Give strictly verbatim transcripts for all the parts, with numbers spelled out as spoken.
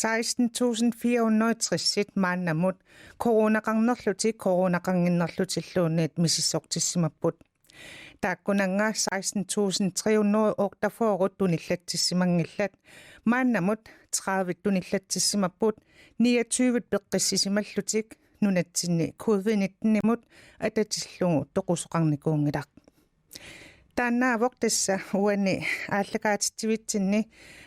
Seksten tusind fire hundrede og tres maannamut coronaqarnerlutik coronaqannginnerlutilluunniit misissortissimapput. Taakkunannga seksten tusind tre hundrede og otteogfyrre tunillatsissimanngillat, maannamut tredive tunillatsissimapput, niogtyve peqqissisimallutik nunatsinni covid nitten-imut atatillugu toqusoqarnikuunngilaq. Taannaavoq tassa uani aallakaatitsivitsinni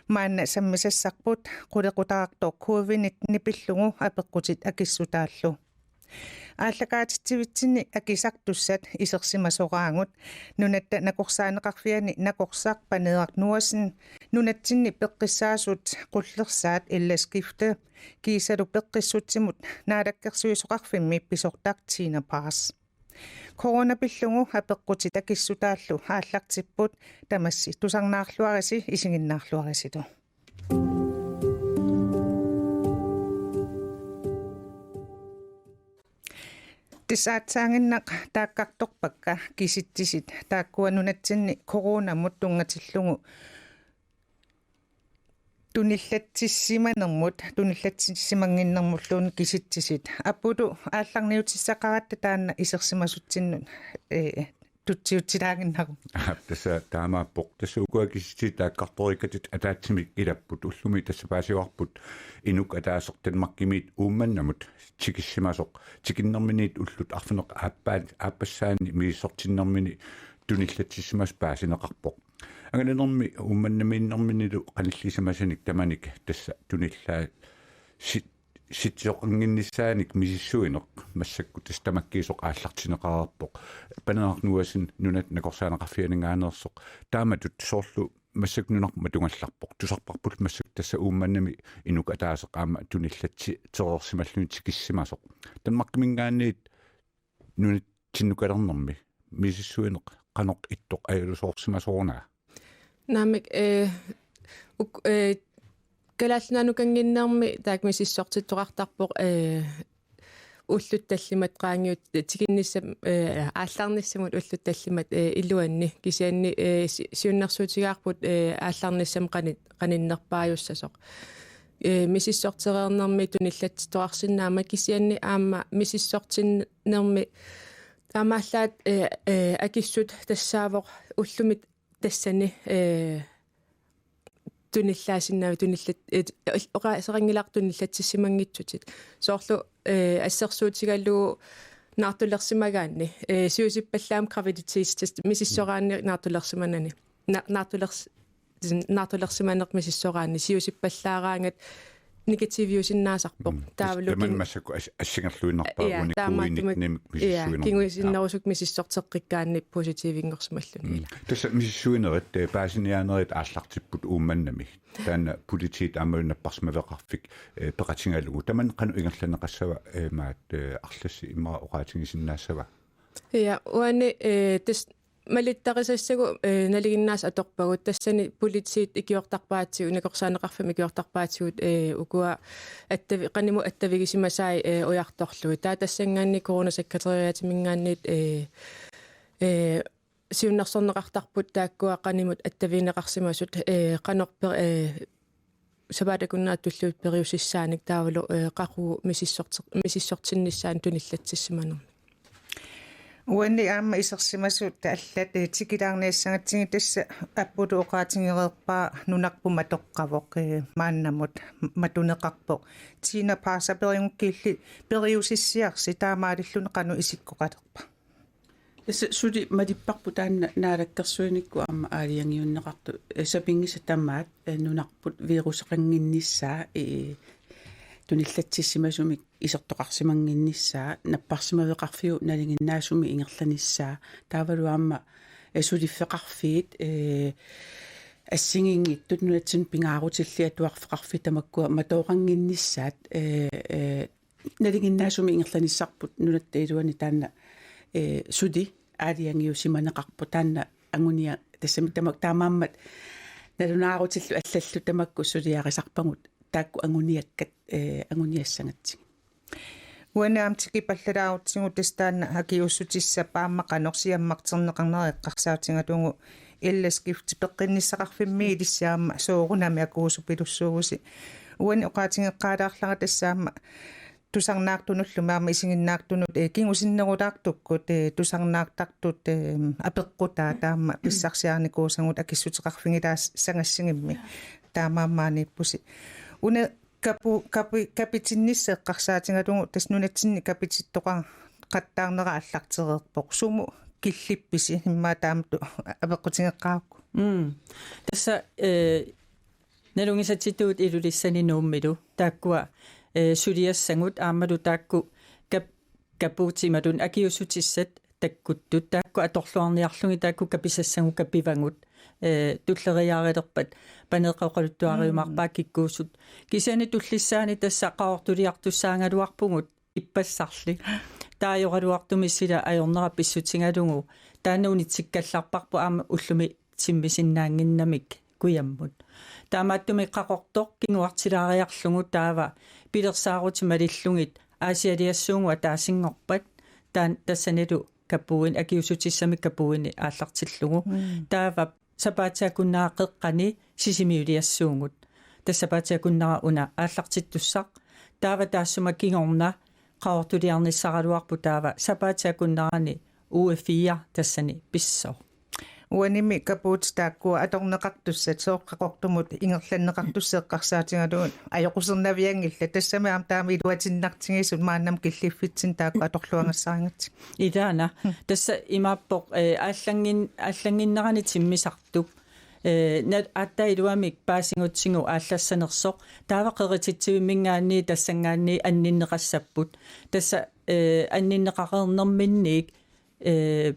maanna sammisassarput qulequtaqartoq covid nitten pillugu apeqqutit akissutaallu. Aallakaatitsivitsinni akisartussat isersimasoraagut Nunatta Nakorsaaneqarfiani nakorsaq Paneeraq Noassen, nunatsinni peqqissaasut qullersaat Ella Skifte kiisalu peqqissutsimut naalakkersuisoqarfimmi pisortaq Tina Paas. Corona pillugu apeqqutit akissutaallu aallartipput, tamassi tusarnaarluarisi isiginnaarluarisilu. Tassa aatsaannguaq taakkartorpakka kisitsisit taakkua nunatsinni coronamut tunngatillugu tunillatsissimanermut, tunillatsissimannginnermulluunniit kisitsisit. Apulu aallarniutissaqaratta taanna isersimasutsinnut, ee, tutsiutsilaaginnaru. Aap, tassa taamaappoq. Tassa ukua kisitsisit taakkartorikkatit ataatsimik ilapput. Ullumi tassa paasivarput inuk ataaseq Danmarkimiit Uummannamut tikissimasoq. Tikinnerminiit ullut arfineq-aappaat-, aappassaanni misissortinnermini tunillatsissimasoq paasineqarpoq. Angalanermi Uummannamiinnerminilu qanillisimasanik tamanik tassa tunillaa sit-, sitsisoqannginnissaanik misissuineq massakkut tassa tamakkiisoq aallartinneqareerpoq. Paneeraq Noassen Nunatta Nakorsaaneqarfianinngaanneersoq. Taamatut soorlu massakkut nunarput matugallarpoq. Tusarparput massakkut tassa Uummannami inuk ataaseq aamma tunillatsitereersimalluni tikissimasoq. Danmarkiminngaanniit nunatsinnukalernermi misissuineq qanoq ittoq ajuusoorsimasoq-una? Naamik, eh, uk-, eh, Kalaallit Nunaannguup kanngimmi taakku misissortittoqartarpoq, eh, ullut tallimat qaangiut tikinnissam-, eh, aallarnissamut ullut tallimat, eh, iluanni, kisianni, eh, si-, siunnersuutigaarput, eh, aallarnissamut qani-, qaninnerpaajussasoq. Eh, misissortereernermi tunillatsittoqarsinnaammat kisianni aamma misissortinnermi taamaallaat, eh, eh, akissut tassaavoq ullumi tassani, eh, tunillaasinnaavit tunillat-, eh, oqaaseqanngilaq tunillatsissimanngitsutit. Soorlu, eh, assersuutigalugu naartulersimagaanni, eh, siusippallaammat graviditetstest misissoraanni naartulersimanani. Na-, naartulers-, naartulersimaneq misissoraanni siusippallaaraangat negativiusinnaasarpoq. Mm. Taavalu tamanna kin-, massakkut as-, assingerluinnarpaa, ja, uani taamaattumik covid nitten-imik, ja, misissuinermi. Kingusinnerusukkut misissorteqqikkaanni positivinngorsimalluni. Mm. Tassa misissuinerit, eh, paasiniaanerit aallartipput Uummannami. Taanna politiit aamma napparsimaveqarfik, eh, peqatigalugu. Tamanna qanoq ingerlanneqassava, eh, maat, eh, arlassi immaqa oqaatigisinnaassava? Ja, uani, eh, tassa malittarisassagut, eh, nalinginnaasut atorpagut, tassani politiit ikiortarpaatigut, nakorsaaneqarfimmut ikiortarpaatigut, eh, ukua attavi-, qanimut attavigisimasai, eh, ujartorlugit. Taava tassanngaanniit Coronasekretariatiminngaanniit, eh, eh, siunnersorneqartarput taakkua qanimut attavigineqarsimasut, eh, qanoq per-, eh, sapaatip akunnera tulliuttoq periusissaanik taavalu, eh, qaqugu misissorti-, misissortinnissaanut tunillatsissimanermut. Uani aamma isersimasut allat, eh, tikilaarniassagatsigit, tassa Apulu oqaatigereerpaa nunarput matoqqavoq, eh, maannamut matuneqarpoq. Tina Paas, aperigukku illit periusissiarsi taamaalilluni qanoq isikkoqalerpa? Tassa suli malipparput taanna naalakkersuinikkut aamma aalajangiunneqartut, eh, sapinngisat tamaat, eh, nunarput viruseqannginnissaa, eh, tunillatsissimasumik isertoqarsimannginnissaa, napparsimaveqarfiup nalinginnaasumik ingerlanissaa. Taavalu aamma, eh, suliffeqarfiit, eh, assigiinngitsut nunatsinni pingaarutillit atuarfeqarfiit tamakkua matooqannginnissaat, eh, eh, nalinginnaasumik ingerlanissarput nunatta iluani taanna, eh, suli aalajangiussimaneqarpoq taanna angunia-, tassami tama-, taamaammat nalunaarutillu allallu tamakku suliarisarpagut taakku anguniakkat, eh, anguniassagatsigit. Uani aamma tikipallalaarutsigu tassa taanna akiuussutissappat aamma qanoq siammarterneqarnera eqqarsaatigalugu Ella Skifte peqqinnissaqarfimmi ilissi aamma soorunami akuusupilussuuvusi. Uani oqaatigeqqaalaarlara tassa aamma tusarnaartunullu aamma isiginnaartunut, eh, kingusinnerulaartukkut, eh, tusarnaartartut, eh, apeqqutaa taama pissarsiarinikuusagut akissuteqarfigilaassagassigimmi. Taamaammaaniippusi. Una kapu-, kapi-, kapitinnissaq eqqarsaatigalugu tassa nunatsinni kapitittoqaqattaarnera aallartereerpoq. Sumut killippisi immaqa taamatut apeqqutigeqqaarukku. Mm. Tassa, eh, nalugisatituut Ilulissani Nuummilu. Taakkua, eh, suliassagut aammalu taakku kap-, kapuutimatun akiuussutissat takkuttut. Taakku atorluarniarlugit taakku kapisassagut kapivagut. Eh, tulleriiaarilerpat paneeqqat oqaluttuariumaarpaat kikkuusut. Kisianni tullissaani tassa qaqortuliartussaagaluarpugut ippassarli. Taajoraluartumik sila ajornera pissutigalugu. Taanna unitsikkallarparput aamma ullumi timmisinnaannginnamik kujammut. Taamaattumik qaqortoq kinguartilaariarlugu taava pilersaarutit malillugit Aasialiassuugut ataasinngorpat taan-, tassanilu kapuuin-, akiuussutissamik kapuuini aallartillugu. Mm. Taava sapaatip akunnera qeqqani Sisimiuliassuugut. Tassa sapaatip akunnera una aallartittussaq. Taava taassuma kingorna qaqortuliarnissaraluarpoq taava sapaatip akunnerani uge fire tassani pissooq. Uanimi kapuutit taakkua atorneqartussat sooq qaqortumut ingerlanneqartussat eqqarsaatigalugu ajoqusernavianngillat, tassami aamma taama iluatinnartigisut maannamut killiffitsinni taakku atorluagassarigatsigit. Ilaana. Tassa imaappoq, eh, aallangin-, aallannginnerani timmisartup. Eh, na-, aatsaat iluamik paasigutsigu aallassanersoq. Taava qerititsivimminngaanniit tassanngaanniit anninneqassapput. Tassa, eh, anninneqareernerminniik, eh,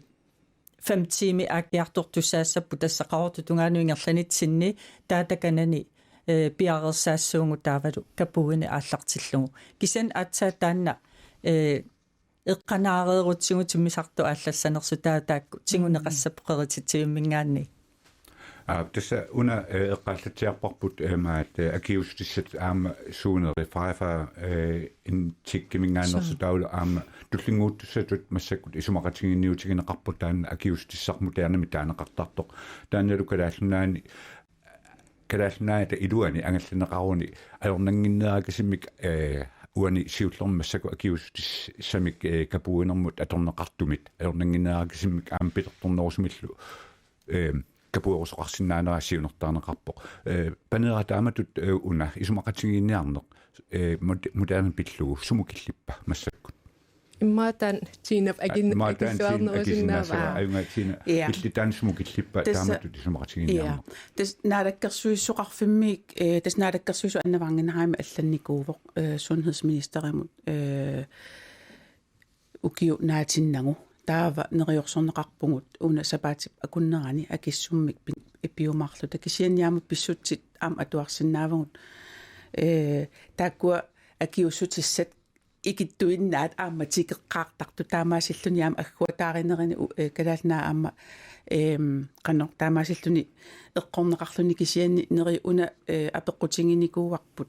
fem tiimi aakkiartortussaassapput tassa qaqortut tungaanut ingerlanitsinni taava takanani, eh, piareersaassuugut taavalu kapuuini aallartillugu. Kisianni aatsaat taanna, eh, eqqanaareerutsigu timmisartoq aallassanersoq taava taakku tiguneqassapput qerititsivimminngaanniit. Aa, tassa una, eh, eqqaallatsiarparput, eh, maat, eh, akiuussutissat aamma suuneri Firefly, eh, Indtechiminngaanneersoq. Suu. Taavalu aamma tullinnguuttussatut massakkut isumaqatigiinniutigineqarpoq taanna akiuussutissarmut taanna taaneqartartoq. Taannalu Kalaallit Nunaanni, Kalaallit Nunaata iluani angallanneqaruni ajornannginnerikasimmik, eh, uani siullermi massakkut akiuussutissamik, eh, kapuuinermut atorneqartumit ajornannginnerikasimmik aamma pilertornerusumillu, eh, kapuerusoqarsinnaanera siunertarineqarpoq. Eh, Paneeraq, taamatut, eh, una isumaqatigiinniarneq, eh, mut-, moderne pillugu sumut killippa massakkut? Immaqa taanna Tinap akin-, Aa, immaqa taanna Tina akilluarnerusinnaavaa. Akisinnaassavaa. Ajunngilaq, Tina, aa, killip-, taanna sumut killippa, tassa, taamatut isumaqatigiinniarneq? Ja. Tassa naalakkersuissuseqarfimmik, eh, tassa naalakkersuisut Anja Wangenheim allannikuuvoq, eh, sundhedsministerimut, eh, ukioq naatinnagu. Taava neriorsorneqarpugut una sapaatip akunnerani akissummik pi-, piumaarluta. Kisianni aamma pissutsit aamma atuarsinnaavagut. Eh, taakkua akiuussutissat ikittuinnaat aamma tikeqqaartartut taamaasilluni aamma agguataarinerini u-, eh, Kalaallit Nunaat aamma, ehm, qanoq taamaasilluni eqqorneqarluni kisianni neri una, eh, apeqqutiginikuuarput.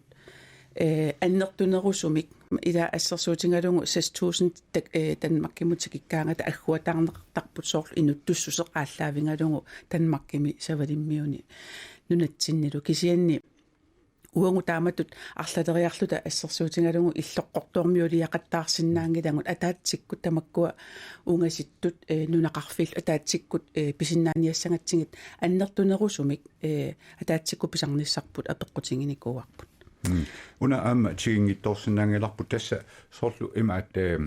Eh, annertunerusumik ila assersuutigalugu seks tusind tak-, eh, Danmarkimut tikikkaangata agguataarneqartarput soorlu inuttussuseq aallaavigalugu Danmarkimi Savalimmiuni nunatsinnilu kisianni uagut taamatut arlaleriarluta assersuutigalugu illoqqortoormiuliaqattaarsinnaanngilagut ataatsikkut tamakkua ungasittut, eh, nunaqarfiillu ataatsikkut, eh, pisinnaaniassagatsigit annertunerusumik, eh, ataatsikkut pisarnissarput apeqqutiginikuuarput. Mm. Una aamma tiginngitsoorsinnaanngilarput tassa soorlu imaat, eh,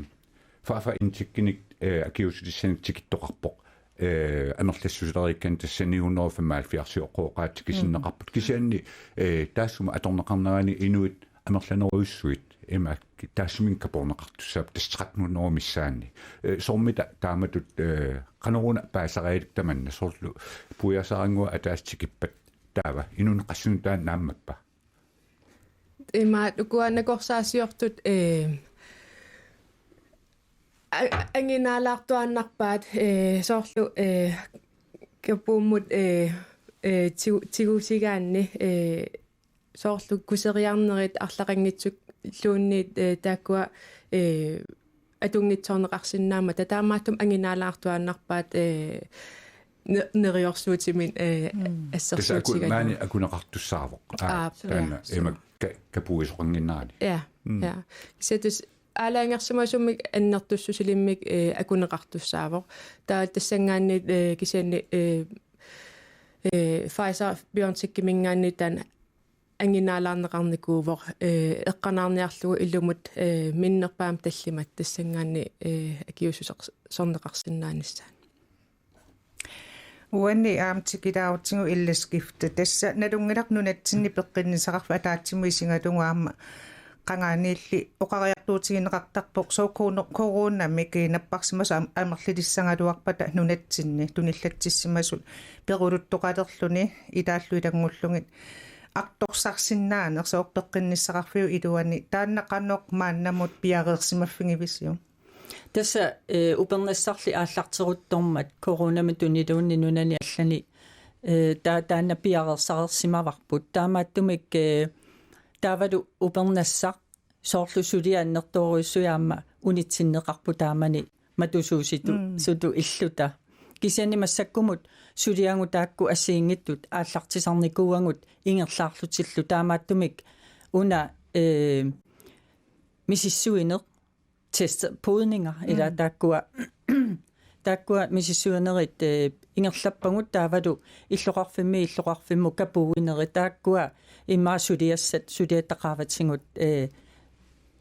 Firefly Indtechinik, eh, akiuussutissanik tikittoqarpoq. Eh, amerlassusileriikkanik tassa ni hundrede og femoghalvfjerds oqooqaat tikisinneqarput. Mm. Kisianni, eh, taassuma atorneqarnerani inuit amerlanerujussuit ima taassuminnga kapuarneqartussaapput tassa tretten hundrede missaanni. Eh, soormita taamatut, eh, qanoruna paasarilik tamanna soorlu puiasaranngua ataaseq tikippat taava inunnut qassinut taanna naammappa? Imaat ukua nakorsaasiortut, eh, a-, anginaalaartuaannarpaat, eh, soorlu, eh, kapuumut, eh, eh, tigu-, tigusigaanni, eh, soorlu kuseriarnerit arlaqanngitsulluunniit, eh, taakkua, eh, atunngitsoorneqarsinnaammata taamaattumik anginaalaartuaannarpaat, eh, ne-, neriorsuutiminnik, eh, mm, tassa aku-, assersuutigalugu. Maani akuneqartussaavoq. Aa, aap, taanna, suu, ima, ka-, kapuisoqannginnerani. Ja, mm, ja. Kisianni tassa aalajangersimasumik annertussusilimmik, eh, akuneqartussaavoq. Taava tassanngaanniit, eh, kisianni, eh, eh, Pfizer-BioNTech-iminngaanniit taanna angilaarneqarnikuuvoq, eh, eqqanaarniarlugu ilumut, eh, minnerpaamik tallimat tassanngaanniit, eh, akiuussusersorneqarsinnaanissaat. Uani aamma tikilaarutsigu Illerskifte. Tassa nalunngilaq nunatsinni peqqinnissaqarfik ataatsimut isigalugu aamma qangaaniilli oqariartuutigineqartarpoq sooq kono-, coronamik napparsimasut am-, amerlilissagaluarpata nunatsinni tunillatsissimasut peruluttoqalerluni ilaallu ilanngullugit artorsarsinnaaneq sooq peqqinnissaqarfiup iluani taanna qanoq maannamut piareersimaffigivisiuk? Tassa, eh, upernassarli aallarteruttormat coronamik tuniluunniit nunani allani, eh, ta-, taanna piareersareersimavarput. Taamaattumik, eh, taavalu upernassaq soorlu suliaq annertoorujussuit aamma unitsinneqarput taamani matusuusitu-, mm, -sutut illuta. Kisianni massakkumut suliagut taakku assigiinngitsut aallartisarnikuuagut ingerlaarlutillu taamaattumik una, eh, misissuineq test puudninga ila, mm, taakkua, taakkua misissuinerit, eh, ingerlappagut taavalu illoqarfimmi illoqarfimmut kapuuinerit taakkua immaqa suliassat suliattaqaavatigut, eh,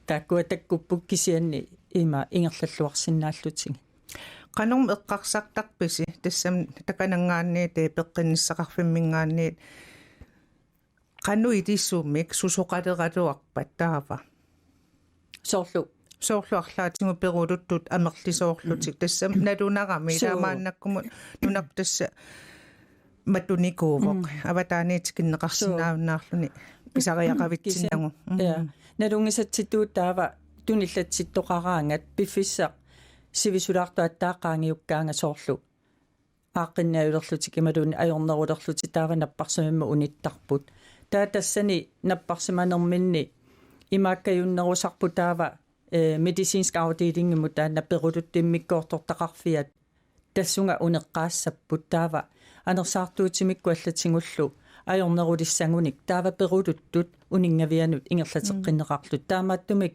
taakkua takkupput kisianni ima ingerlalluarsinnaallutigit. Qanormi eqqarsartarpisi tassami takananngaanniit, eh, peqqinnissaqarfimminngaanniit qanoq ilisumik susoqaleraluarpat taava? Soorlu? Soorlu arlaatigut peruluttut amerlisoorlutik. Mm. Tassami nalunarami. Suu. Taamaannakkumut nunarput tassa matunikuuvoq. Mm. Avataaniit tikinneqarsinnaajunnaarluni. Suu. Pisariaqavitsinnagu. Kisianni, mm, ja. Nalunngisatsitut taava tunillatsittoqaraangat piffissaq sivisulaartoq aatsaat qaangiukkaangat soorlu aaqqinniajulerlutik imaluunniit ajornerulerlutik taava napparsimammik unittarput. Taava tassani napparsimanerminni imaakkajunnerusarput taava, eh, medicinsk afdelingimut taanna peruluttut immikkoortortaqarfiat tassunga uneqqaassapput taava anersaartuutimikkut allatigullu ajornerulissagunik taava peruluttut uninngavianut ingerlateqqinneqarlutik. Mm. Taamaattumik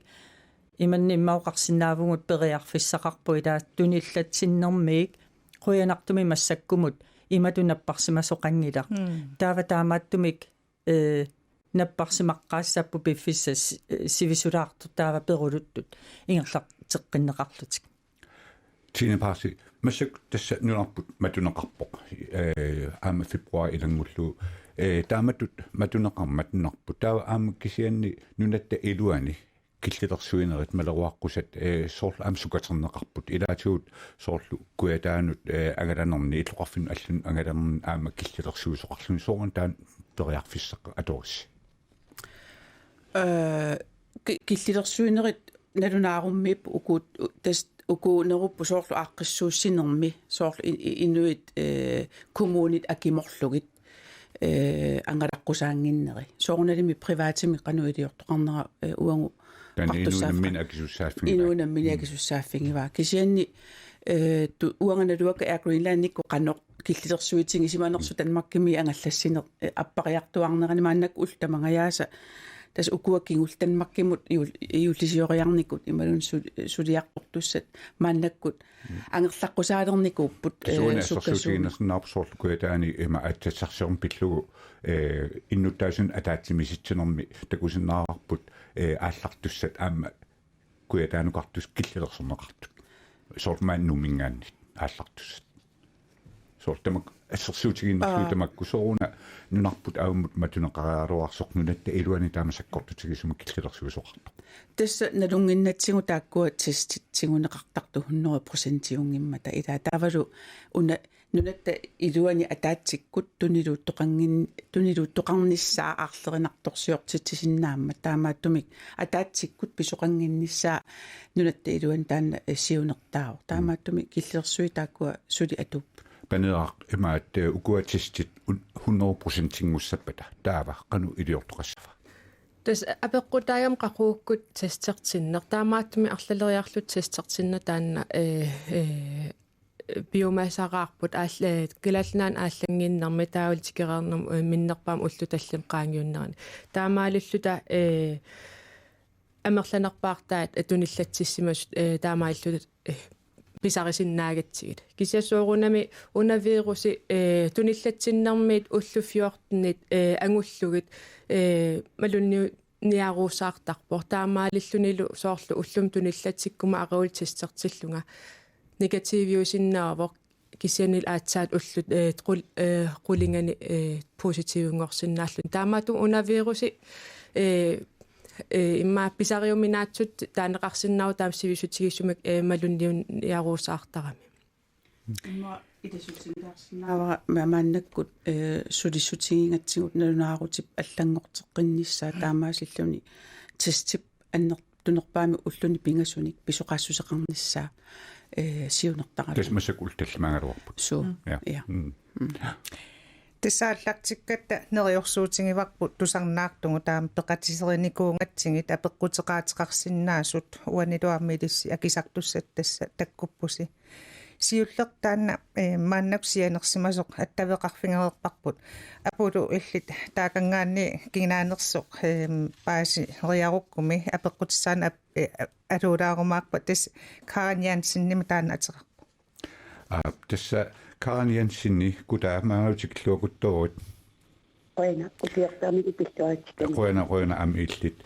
imannak imma oqarsinnaavugut periarfissaqarpoq ila tunillatsinnermiit qujanartumik massakkumut imatut napparsimasoqanngilaq. Mm. Taava taamaattumik, eh, napparsimaqqaassapput piffissaq si-, eh, sivisulaartoq taava peruluttut ingerlateqqinneqarlutik. Tine Paasi, massakkut tassa nunarput matuneqarpoq. Eh, aamma februar ilanngullugu. Eh, taamatut matuneqarmat nunarput. Taava aamma kisianni nunatta iluani killilersuinerit maleruaqqusat, eh, soorlu aamma sukaterneqarput. Ilaatigut soorlu Kujataanut, eh, angalanerni, illoqarfinnut allanut angalanerni aamma killilersuisoqarluni. Sooruna taanna periarfissaq atorissi? Eh, ki-, killilersuinerit nalunaarummiippoq uku, tas-, uku nerupput soorlu aaqqissuussinermi, soorlu i-, i-, inuit, eh, kommunit akimorlugit, eh, angalaqqusaannginneri. Soorunalimi privatimik qanoq iliortoqarnera, eh, uagut. Taanna inuit namminneq akisussaaffigivaa. Inuit namminneq, mm, akisussaaffigivaa. Kisianni, eh, tu-, uanga naluakka Air Greenlandikkut qanoq killilersuitigisimanersoq Danmarkimi angallassineq, eh, appariartuaarnerani maannakkut ullut tamangajaasa. Tassa ukua kingulliit Danmarkimut juul-, juullisioriarnikut imaluunniit su-, suliartortussat maannakkut, mm, angerlaqqusaalernikuupput, eh, kisuunni sukkasoorluni. Assersuutigiinnarsinnaavoq soorlu Kujataani ima aatsaat Sarsarnermi pillugu, eh, innuttaasunik ataatsimiisitsinermi takusinnaavarput, eh, aallartussat aamma Kujataanukartut killilersorneqartut. Soorlu maani Nuumminngaanniit aallartussat. Soorlu tamakku assersuutigiinnarlugu. Aa. Tamakku sooruna nunarput avammut matuneqaraluarsoq nunatta iluani taama sakkortutigisumik killilersuisoqartoq. Tassa nalunnginnatsigu taakkua testit tiguneqartartut hundrede procentiunngimmata ilaa taavalu una nunatta iluani ataatsikkut tuniluuttoqanngin-, tuniluuttoqarnissaa aarlerinartorsiortitsisinnaammat taamaattumik ataatsikkut pisoqannginnissaa nunatta iluani taanna, eh, siunertaavoq. Mm. Taamaattumik killilersuit taakkua suli atuupput. Paneeraq imaat, eh, ukua testit un-, hundrede procentinngussappata taava qanoq iliortoqassava? Tassa apeqqutaagami qaqugukkut testertinneq. Taamaattumik arlaleriarluta testertinneq taanna, eh, eh, piumasaqaarput aalla-, Kalaallit Nunaanni aallannginnermi taavalu tikereernermi, eh, minnerpaamik ullut tallimat qaangiunneranni. Taamaalilluta, eh, amerlanerpaartaat tunillatsissimasut, eh, taamaalilluta, eh, pisarisinnaagatsigit. Kisianni soorunami una virusi, eh, tunillatsinnermiit ullut fjortenit, eh, angullugit, eh, malunniu-, niaruusaartarpoq. Taamaalillunilu soorlu ullumi tunillatsikkuma aqagu testertillunga negativiusinnaavoq, kisianni aatsaat ullut, eh, qul-, eh, qulinganni, eh, positivinngorsinnaalluni. Taamaattumik una virusi, eh, eh, immaqa pisariuminaatsutut taaneqarsinnaavoq taama sivisutigisumik, eh, malunniuniaruusaartarami. Immaqa ilaasortaasinnaavarput ma-, maannakkut, eh, sulissutigigatsigu nalunaarutip allanngorteqqinnissaa taamaasilluni testip annertunerpaamik ulluni pingasunik pisoqaassuseqarnissaa, eh, siunertarami. Tassa massakkut ullut tallimaagaluarput. Suu. Ja. Ja. Mm. Mm. Tassa aallartikkatta neriorsuutigivarput tusarnaartugut taama peqatiserinikuugatsigit apeqquteqaateqarsinnaasut uanilu aamma ilissi akisartussat tassa takkuppusi. Siullermik taanna, eh, maannakkut sianersimasoq attaveqarfigereerparput. Apulu illit taakanngaanniit kinaanersoq, eh, paaseriarukkumi apeqqutissaanut ap-, eh, aluulaarumaarpat tassa Karen Jensenimik taanna ateqarpoq. Aa, tassa Karen Jensen, kutaa maanga tikilluakuttoorit. Qujanaq, ukiortaamik pilluaritsikani. Qujanaq, qujanaq aamma illit.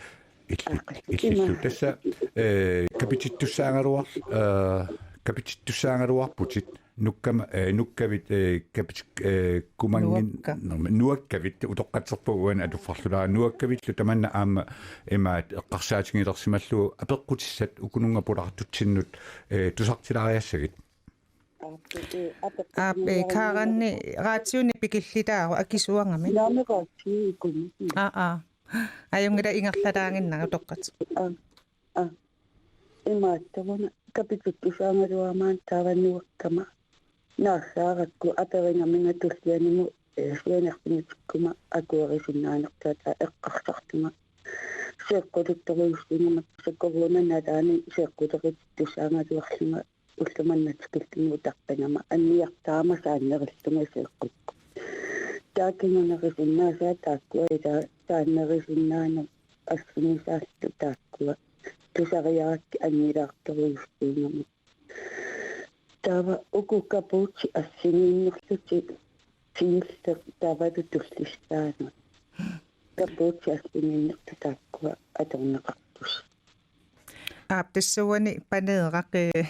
Illit, aa, illillu. Ima. Tassa, eh, kapitittussaagaluar-, eh, kapitittussaagaluarputit. Nukkama, eh, nukkavit, eh, kapitik-, eh, kumangin-, nuakka-, nuakkavit, utoqqatserpunga uani atuffarlulaara, nuakkavillu tamanna aamma imaat eqqarsaatigilersimallugu apeqqutissat ukununnga pulaartutsinnut, eh, tusartilaariassagit. Aap, eh, Karanni raatiuni pikillitaaruk akisuugami. Naamik raatiukkumi. Aa, aa. Ajunngilaq ingerlalaaginnaruk utoqqatserpunga. Aa, aa. Imaattoruna kapitittussaagaluarama taava nuakkama. Naassaarakku aperigaminga tullianimut, eh, sianerfimitikkuma akuerisinnaanertaata eqqarsartunga. Seeqqutittorujussuugama tassa corona nalaani seeqquteqittussaagaluarlunga ulloq manna tikillugu utaqqinama anniartaama saannerillunga seeqqukkut. Taava kingunerisinnaasaat taakkua ilaa saannerisinnaaneq assigisaallu taakkua tusariarakkit annilaartorujussuugami. Taava uku kapuutit assigiinnerlutik siulleq taavalu tullissaanut. Kapuutit assigiinnertut taakkua atorneqartussat. Aap, tassuuna paneeraq, eh,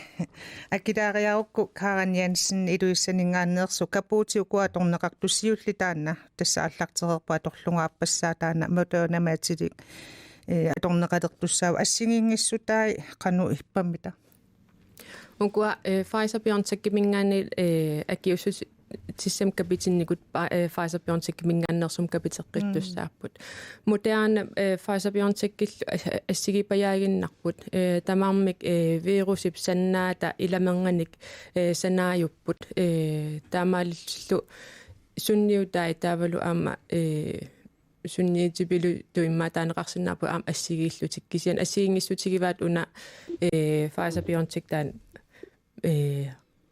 akilaariarukku Karen Jensen Ilulissaninngaanneersoq kapuutit ukua atorneqartut siulleq taanna tassa aallartereerpoq atorlugu aappassaa taanna Moderna Matilik, eh, atorneqalertussaavoq assigiinngissutai qanoq ippammita? Ukua, eh, Pfizer-BioNTech-iminngaanniit, eh, akiuussutissamik kapitinnikut pa-, eh, Pfizer-BioNTech-iminngaanneersumik kapiteqqittussaapput. Moderna, eh, Pfizer-BioNTech-illu as-, assigipajaaginnarput, eh, tamarmik, eh, virusip sannaata ilamernganik, eh, sanaajupput, eh, taamaalillutillu sunniutai taavalu aamma, eh, sunniutipilutut immaqa taaneqarsinnaapput aamma assigiillutik. Kisianni assigiinngissutigivaa una, eh, Pfizer-BioNTech taanna, eh,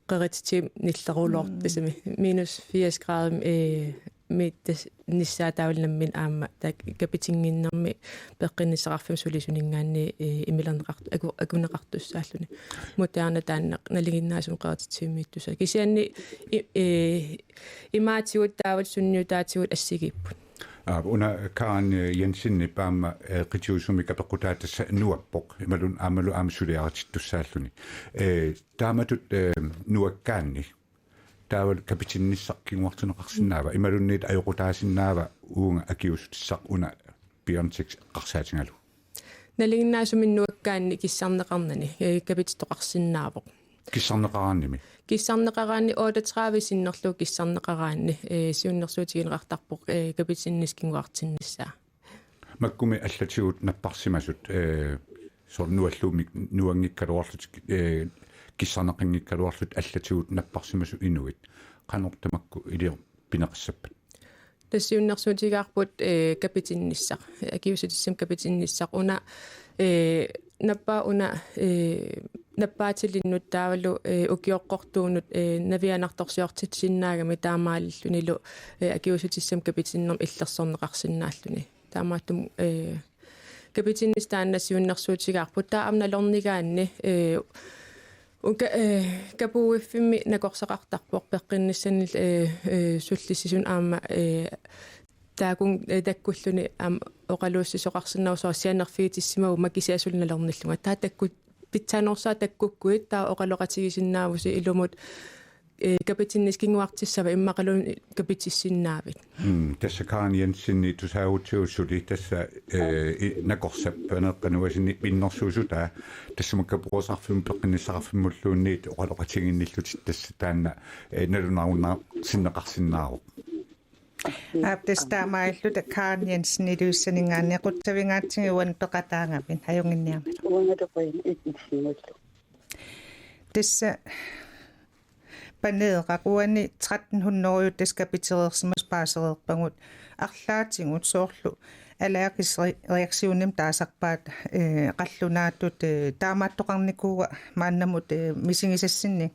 qerititsigit nilleruloortoq. Mm. Tassami minus firs grader, eh, miittassanissaa taavalu nammineq aamma taakku kapitinnginnermi peqqinnissaqarfimmik sulisuninngaanniit, eh, imilerneqart-, aku-, akuneqartussaalluni. Moderna taanna nalinginnaasumik qerititsivimmiittussaq. Kisianni i-, eh, imaatigut taavalu sunniutaatigut assigiipput. Aa, una Karen, eh, Jensenip aamma, eh, qitiusumik apeqqutaata tassa nuappoq, imaluunniit aammalu aamma suliaritittussaalluni. Eh, taamatut, eh, nuakkaanni. Taavalu kapitinnissaq kinguartinneqarsinnaava, imaluunniit ajoqutaasinnaava uunga akiuussutissaq una BioNTech eqqarsaatigalugu? Nalinginnaasumik nuakkaanni kissarneqarnani, eh, kapitittoqarsinnaavoq. Kissarneqaraannimi? Kissarneqaraanni otteogtredive sinnerlugu kissarneqaraanni, eh, siunnersuutigineqartarpoq, eh, kapitinnissaq kinguartinnissaa. Makkumi allatigut napparsimasut, eh, soorlu nualluumik nuanngikkaluarlutik, eh, kissarneqanngikkaluarlutik allatigut napparsimasut inuit. Qanoq tamakku iliorpineqassappat? Tassa siunnersuutigaarput, eh, kapitinnissaq. Akiuussutissamik kapitinnissaq. Una, eh, nappaa una, eh, nappaatilinnut taavalu, eh, ukioqqortuunut, eh, navianartorsiortitsisinnaagamik taamaalillunilu, eh, akiuussutissamik kapitinnermik illersorneqarsinnaalluni. Taamaattumik, eh, kapitinnissaq taanna siunnersuutigaarput, taava aamma nalornigaanni, eh, uka, eh, kapuuiffimmi nakorsaqartarpoq peqqinnissanillu, eh, eh, sullissisuni aamma, eh, taakku, eh, takkulluni aamma oqaluussisoqarsinnaavoq soorlu sianerfigitissimaguit kisianni suli nalornillunga. Taava takku-, pitsaanerusumik takkukkuit taava oqaloqatigisinnaavusi ilumut, eh, kapitinnissaq kinguartissavat immaqaluunniit kapitissinnaavit. Mm, tassa Karen Jensen tusaagutsigu suli tassa, eh, i-, nakorsap Paneeqqat Nuasinip innersuussutaa, tassami kapuusarfimmi peqqinnissaqarfimmulluunniit oqaloqatiginnillutit tassa taanna, eh, nalunaarunnaarsinneqarsinnaavoq. Aap, tassa taamaalilluta Karen Jensen Ilulissaninngaanniit, qutsavigaatsigit uani peqataagavit, ajunnginniarnilu. Uangalu qujan ikissimallu. Tassa Paneeqqat uani tretten hundrede tassa kapitereersimasut paasereerpagut, arlaatigut soorlu allergisk re-, reaktionimik taasarpaat, eh, qallunaatut, eh, taamaattoqarnikuua maannamut, eh, misigisassinnik.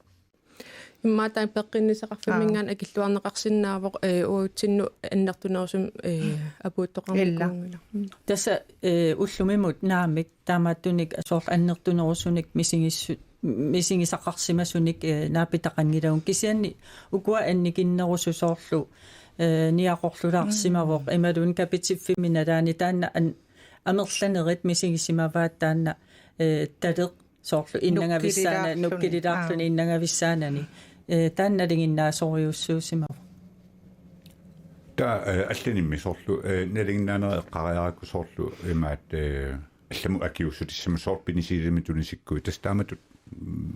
Immaqa taanna peqqinnissaqarfimminngaanniit Aa. akilluarneqarsinnaavoq, eh, uatsinnut annertunerusumik, eh, apuuttoqarnikuunngilaq. Illa. Mm. Tassa, eh, ullumimut naamik taamaattunik soorlu annertunerusunik misigissu-, misigisaqarsimasunik, eh, naapitaqanngilagut. Kisianni ukua annikinnerusut soorlu, eh, niaqorlulaarsimavoq, mm, imaluunniit kapitiffimmi nalaani taanna an-, amerlanerit misigisimavaat taanna, eh, taleq soorlu innangavissaana-, nukkililaarluni, nukkililaarluni, aa, innangavissaanani. Eh, taanna nalinginnaasorujussuusimavoq. Taava, eh, allanimmi soorlu, eh, nalinginnaanerit eqqariarakku soorlu imaat, eh, allamut akiuussutissamut soorlu penicillinimik tunisikkuit. Tassa taamatut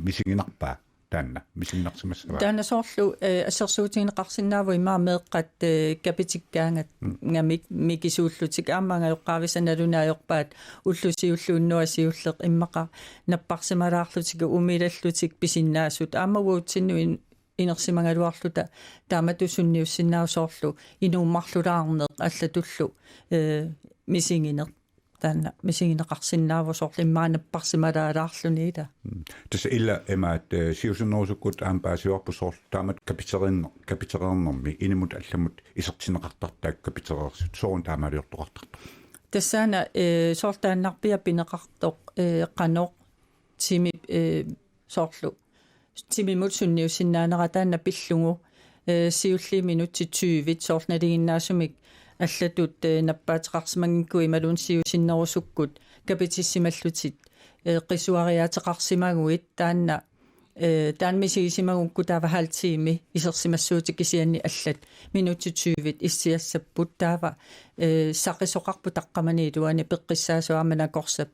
misiginarpa taanna, misiginarsimassava? Taanna soorlu, eh, assersuutigineqarsinnaavoq immaqa meeqqat, eh, kapitikkaangat-, mm, -ngamik mikisuullutik aamma angajoqqaavisa nalunaajorpaat ulloq siulleq unnuaq siulleq immaqa napparsimalaarlutik umilallutik pisinnaasut aamma uatsinnut in-, inersimagaluarluta taamatut sunniussinnaavoq soorlu inuummarlulaarneq allatullu, eh, misigineq. Taanna misigineqarsinnaavoq soorlu immaqa napparsimalaalaarluni ila. Mm. Tassa ila imaat, eh, siusinnerusukkut aamma paasivarput soorlu taamatut kapitereerner-, kapitereernermi inimut allamut isertinneqartartut taakku kapitereersut sooruna taamaaliortoqartartoq. Tassaana, eh, soorlu taannarpiaq pineqartoq, eh, qanoq timi, eh, soorlu timimut sunniussinnaanera taanna pillugu, eh, siulliit minutsit tyvit soorlu nalinginnaasumik allatut, eh, nappaateqarsimanngikkuit imaluunniit siusinnerusukkut kapitissimallutit, eh, qisuariaateqarsimaguit taanna, eh, taanna misigisimagukku taava halv time isersimassuutit kisianni allat minutsit tyvit issiassapput taava, eh, saqisoqarpoq taqqamani iluani peqqissaasoq aamma nakorsap,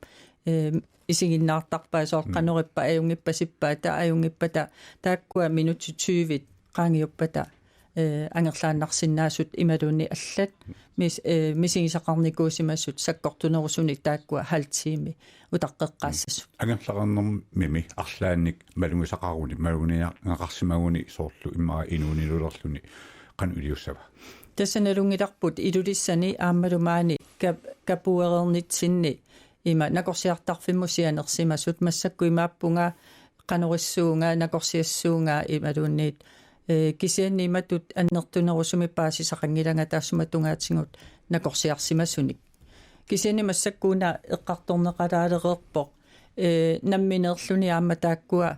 eh, isiginnaartarpaa soorlu, mm, qanorippa ajunngippasippa taava ajunngippata taakkua minutsit tyvit qaangiuppata, eh, angerlaannarsinnaasut imaluunniit allat mis-, eh, misigisaqarnikuusimasut sakkortunerusunik taakkua halv time utaqqeqqaassasut. Angerlaqarnermimi arlaannik malugisaqaruni, maluginiagaqarsimaguni soorlu immaqa inuunilulerluni qanoq iliussava? Tassa nalunngilarput Ilulissani aammalu maani kap-, kapuereernitsinni ima nakorsiartarfimmut sianersimasut massakkut imaappunga qanorissuunga, nakorsiassuunga imaluunniit, eh, kisianni imatut annertunerusumik paasisaqanngilanga taassuma tungaatigut nakorsiarsimasunik. Kisianni massakkut una eqqartorneqalaalereerpoq, eh, nammineerluni aamma taakkua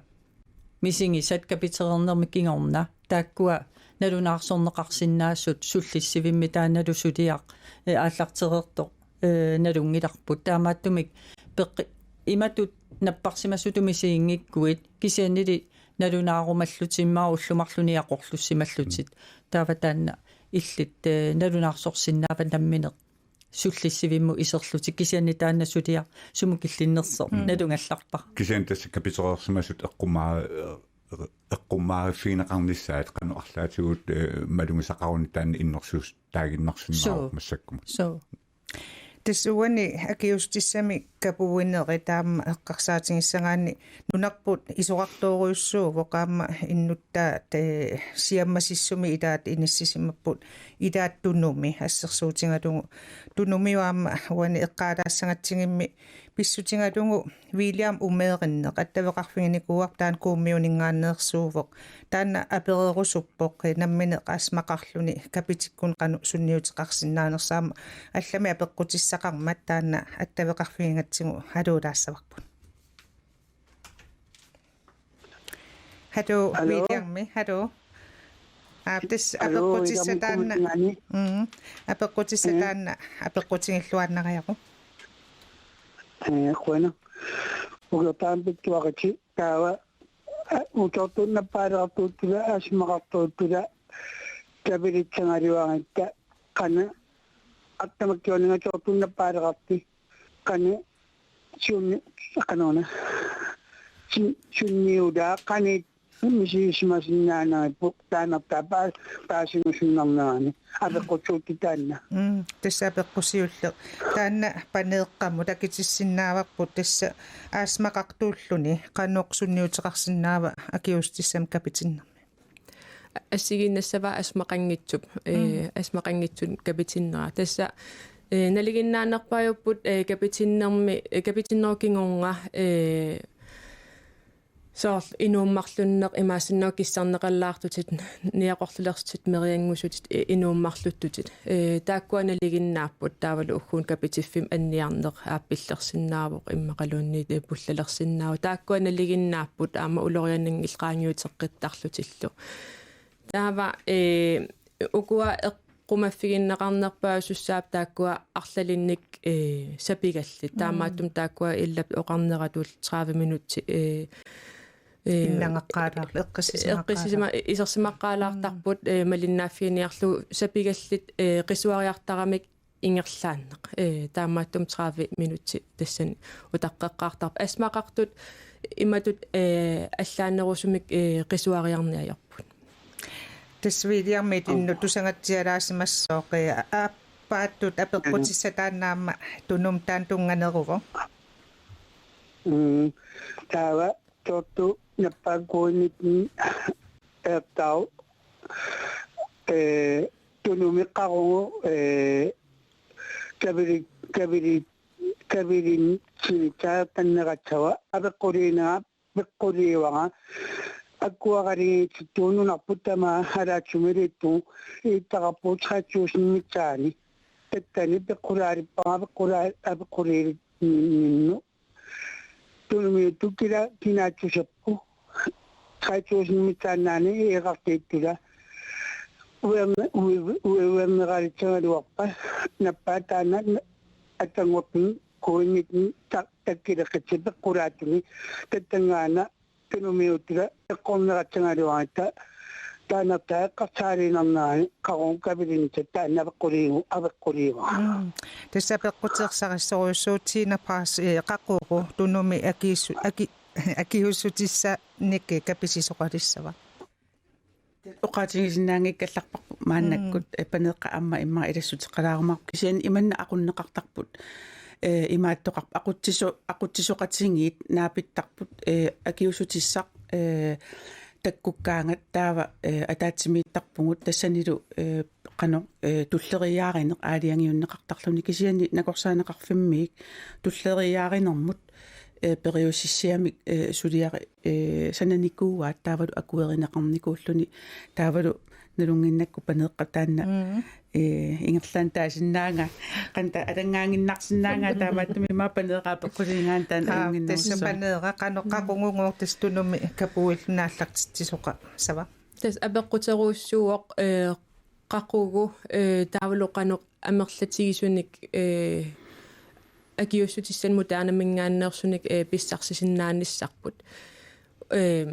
misigisat kapitereernermi kingorna taakkua nalunaarsorneqarsinnaasut sullissivimmi taannalu suliaq, eh, aallartereertoq, eh, nalunngilarput. Taamaattumik peqqi-, imatut napparsimasutut misiginngikkuit kisiannili nalunaarumallutit immaqa ullut marluk niaqorlussimallutit. Taava taanna illit, eh, nalunaarsorsinnaavat nammineq sullissivimmut iserlutit kisianni taanna suliaq sumut killinnersoq, mm, nalugallarpara. Kisianni tassa kapitereersimasut eqqummaa-, eqqummaariffigineqarnissaat qanoq arlaatigut, eh, malugisaqaruni taanna innersuussutaaginnarsinnaavoq. Suu. Massakkumut. Suu. Tassa uani akiuussutissamik kapuuinerit taama eqqarsaatigissagaanni nunarput isorartoorujussuuvoq aamma innuttaat, eh, siammasissumi ilaat inissisimapput ilaat Tunumi assersuutigalugu. Tunumi aamma uani eqqaalaassagatsigimmi Pissutigalugu William Umeerinneq attaveqarfiginikuuarput, taanna Kuummiuninngaanneersuuvoq. Taanna apererusuppoq nammineq astmaqarluni kapitikkunni qanoq sunniuteqarsinnaanersoq, aamma allamik apeqqutissaqarmat taanna attaveqarfigigatsigu haluulaassavarput. Hallo, Hallo. Williammi, hallo. Aap, tassa Hallo, apeqqutissaq William taanna. Kumitngani. Mm. Apeqqutissaq Eh. taanna, apeqqutigilluinnariaruk. Eh, qujanaq. Ukiortaami pittuaqiti taava, eh, ukiortuunnappaaleqartuuttula, astmaqartuuttula, kapilitsagaluaratta qanoq, attamakkiorninga ukiortuunnappaaleqarti, qanoq, sunni, qanoq una. Sun-, sunniulaa, qanoq, misigisimasinnaanerput, taanna taava paa-, paasinusunnernerani. Apeqqusuutit taanna. Mm, tassa apeqqusiulleq. Taanna paneeqqamut takutissinnaavarput, tassa astmaqartuulluni qanoq sunniuteqarsinnaava akiuussutissamik kapitinnermi. Assigiinnassavaa astmaqanngitsup, eh, Mm. astmaqanngitsut kapitinnera. Tassa, eh, nalinginnaanerpaajupput, eh, kapitinnermi, eh, kapitinnerup kingorna, eh, soorlu inuummarlunneq, imaassinnaavoq kissarneqallaartutit, niaqorlulersutit, merianngussutit, i-, inuummarluttutit. Eh, taakkua nalinginnaapput, taavalu ugguuna kapitiffimmi anniarneq aappillersinnaavoq, immaqaluunniit, eh, pullalersinnaavoq. Taakkua nalinginnaapput aamma uloriananngilaq qaangiuteqqittarlutillu. Taava, eh, ukua eqqumaffigineqarnerpaajusussaavoq taakkua arlalinnik, eh, sapigallit. Mm. Taamaattumik taakkua ilap oqarneratut tredive minutsit, eh, eh, Innangaqqaalaarlu, eqqissisimaqqaalaarlu. eqqissisima-, isersimaqqaalaartarput, Mm. eh, malinnaaffiginiarlugu sapigallit, eh, qisuariartaramik ingerlaannaq. Eh, taamaattumik tredive minutsit tassani utaqqeqqaartarpoq. Astmaqartut imatut, eh, allaanerusumik, eh, qisuariarneq ajorput. Tassa Williamip ilinnut Aap. tusagatsialaasimassaaq, eh, aappaattut apeqqutissaq taanna aamma Tunumi taanna tunnganeruvoq. Mm. Taava ukiortuunnappaat covid nitten peertaavoq, eh, Tunumi qaqugu, eh, kavili-, kavili-, kavilinitsinitsaartannerassavat apeqquliinera, apeqquliivara. Akuerigiitittuununarput tamaat alaatsumiliittugu iittaqarpugut tre tusind mitsaani. Tassani peqqulaalippara, peqqulaa-, apeqquliilinninnut. Tunumiuttut kila-, kinaassuserput. Tre tusind mitsaannaani eqartiittula. Uerne-, ue-, ue-, uerneralissagaluarpat nappaat taanna attanngortun covid nitten ta-, takkileqqitsi peqqulaattunik tassanngaannaq Tunumiuttula eqqornerassagaluaratta taanna eqqarsaaliinerani qaqugu kavilinissaq taanna apeqquliigu-, apeqquliivara. Mm. Tassa apeqquteersarissorujussuuvoq Tina Braas, eh, qaqugu Tunumi akiuussu-, aki-, akiuussutissanik kapisisoqalissava? Oqaatigisinnaanngikkallarparput maannakkut, Mm. eh, paneeqqat aamma immaqa ilassuteqalaarumaarput, kisianni imanna aqunneqartarput, eh, imaattoqarpoq aqutsiso-, aqutsisoqatigiit naapittarput, eh, akiuussutissaq, eh, takkukkaangat taava, eh, ataatsimiittarpugut tassanilu, eh, qanoq, eh, tulleriiaarineq aalajangiunneqartarluni, kisianni Nakorsaaneqarfimmiit tulleriiaarinermut, eh, periusissiamik, eh, suliari-, eh, sananikuuaat taavalu akuerineqarnikuulluni, taavalu nalunnginnakku paneeqqat taanna, Mm. eh, ingerlaannaq taasinnaagaat, qanoq alanngaannginnarsinnaagaat, taamaattumik immaqa paneeraq apeqqutigigaanni taanna Aap, tassa ajunnginnerussaaq. Paneeraq qanoq, Mm. qaqugu tassa Tunumi kapuillu naallartitsisoqassava? Tassa apeqquterujussuuvoq, eh, qaqugu, eh, taavalu qanoq amerlatigisunik, eh, akiuussutissanik Modernaminngaanneersunik, eh, pissarsisinnaanissarput. Eh,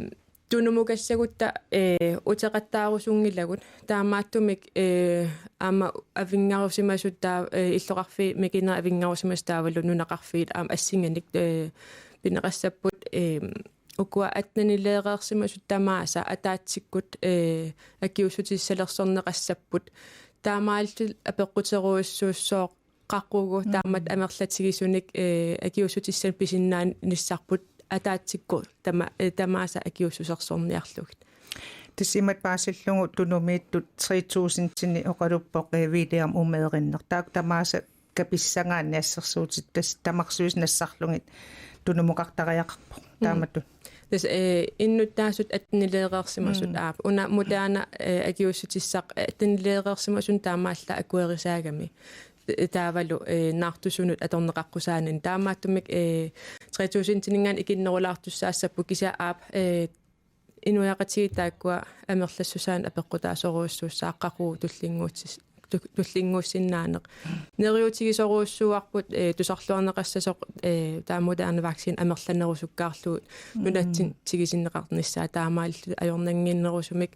Tunumukassagutta, eh, uteqattaarusunngilagut. Taamaattumik, eh, aamma avinngarusimasut taa-, eh, illoqarfiit mikinerit avinngarusimasut taavalu nunaqarfiit aamma assinganik, eh, pineqassapput, eh, ukua attenileereersimasut tamaasa ataatsikkut, eh, akiuussutissalersorneqassapput. Taamaalillutit apeqquterujussuussooq qaqugu Mm. taamatut amerlatigisunik, eh, akiuussutissanik pisinnaanissarput ataatsikkut tama-, eh, tamaasa akiuussusersorniarlugit. Tassa imatut paasillugu Tunumiittut tre tusindinik oqaluppoq, eh, William Umeerinneq. Taakku tamaasa kapissagaanni assersuutit tassa tamarsuisa nassarlugit tunumukartariaqarpoq. Mm. Taamatut. Tassa, eh, innuttaasut attenileereersimasut. Mm. Aap, una Moderna, eh, akiuussutissaq, eh, attenileereersimasunut taamaallaat akuerisaagami. Taavalu, eh, naartusunut atorneqaqqusaanani. Taamaattumik, eh, tre tusindininngaanniit ikinnerulaartussaassapput kisianni aap, eh, inuiaqatigiit taakkua amerlassusaannik apeqqutaasorujussuussaaq qaqugu tullinnguutsis-, tu-, tullinnguussinnaaneq. Neriuutigisorujussuuarput, eh, tusarluarneqassasoq, eh, taava Moderna vaccine amerlanerusukkaarlugu, mm, nunatsinni tigusinneqarnissaa taamaalillutik ajornannginnerusumik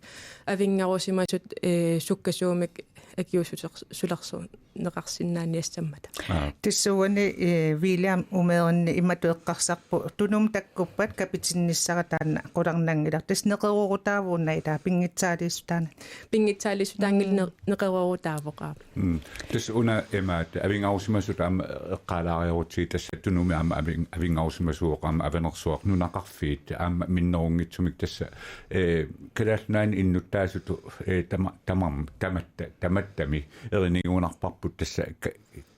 avinngarusimasut, eh, sukkasuumik akiuussuter-, sulersu-, neqarsinnaaniassammata. Aap. Tassa uani, eh, William Umeerinni imatut eqqarsarpoq tunumut takkuppat kapitinnissara taanna qularnanngilaq. Tassa neqeroorutaavugut una ilaa pinngitsaaliissutaanngilaq. Pinngitsaaliissutaanngilaq. Mm. Ne-, neqeroorutaavoq aap. Mm. Tassa una imaattoq avinngarusimasut aamma eqqaalaariarutsigit tassa tunumi aamma avin-, avinngarusimasuuvoq aamma Avanersuaq nunaqarfiit aamma minnerunngitsumik tassa, eh, Kalaallit Nunaanni innuttaasutut, eh, tama-, tamam-, tamatta-, tamattami eriniguunarparput tassa ka-,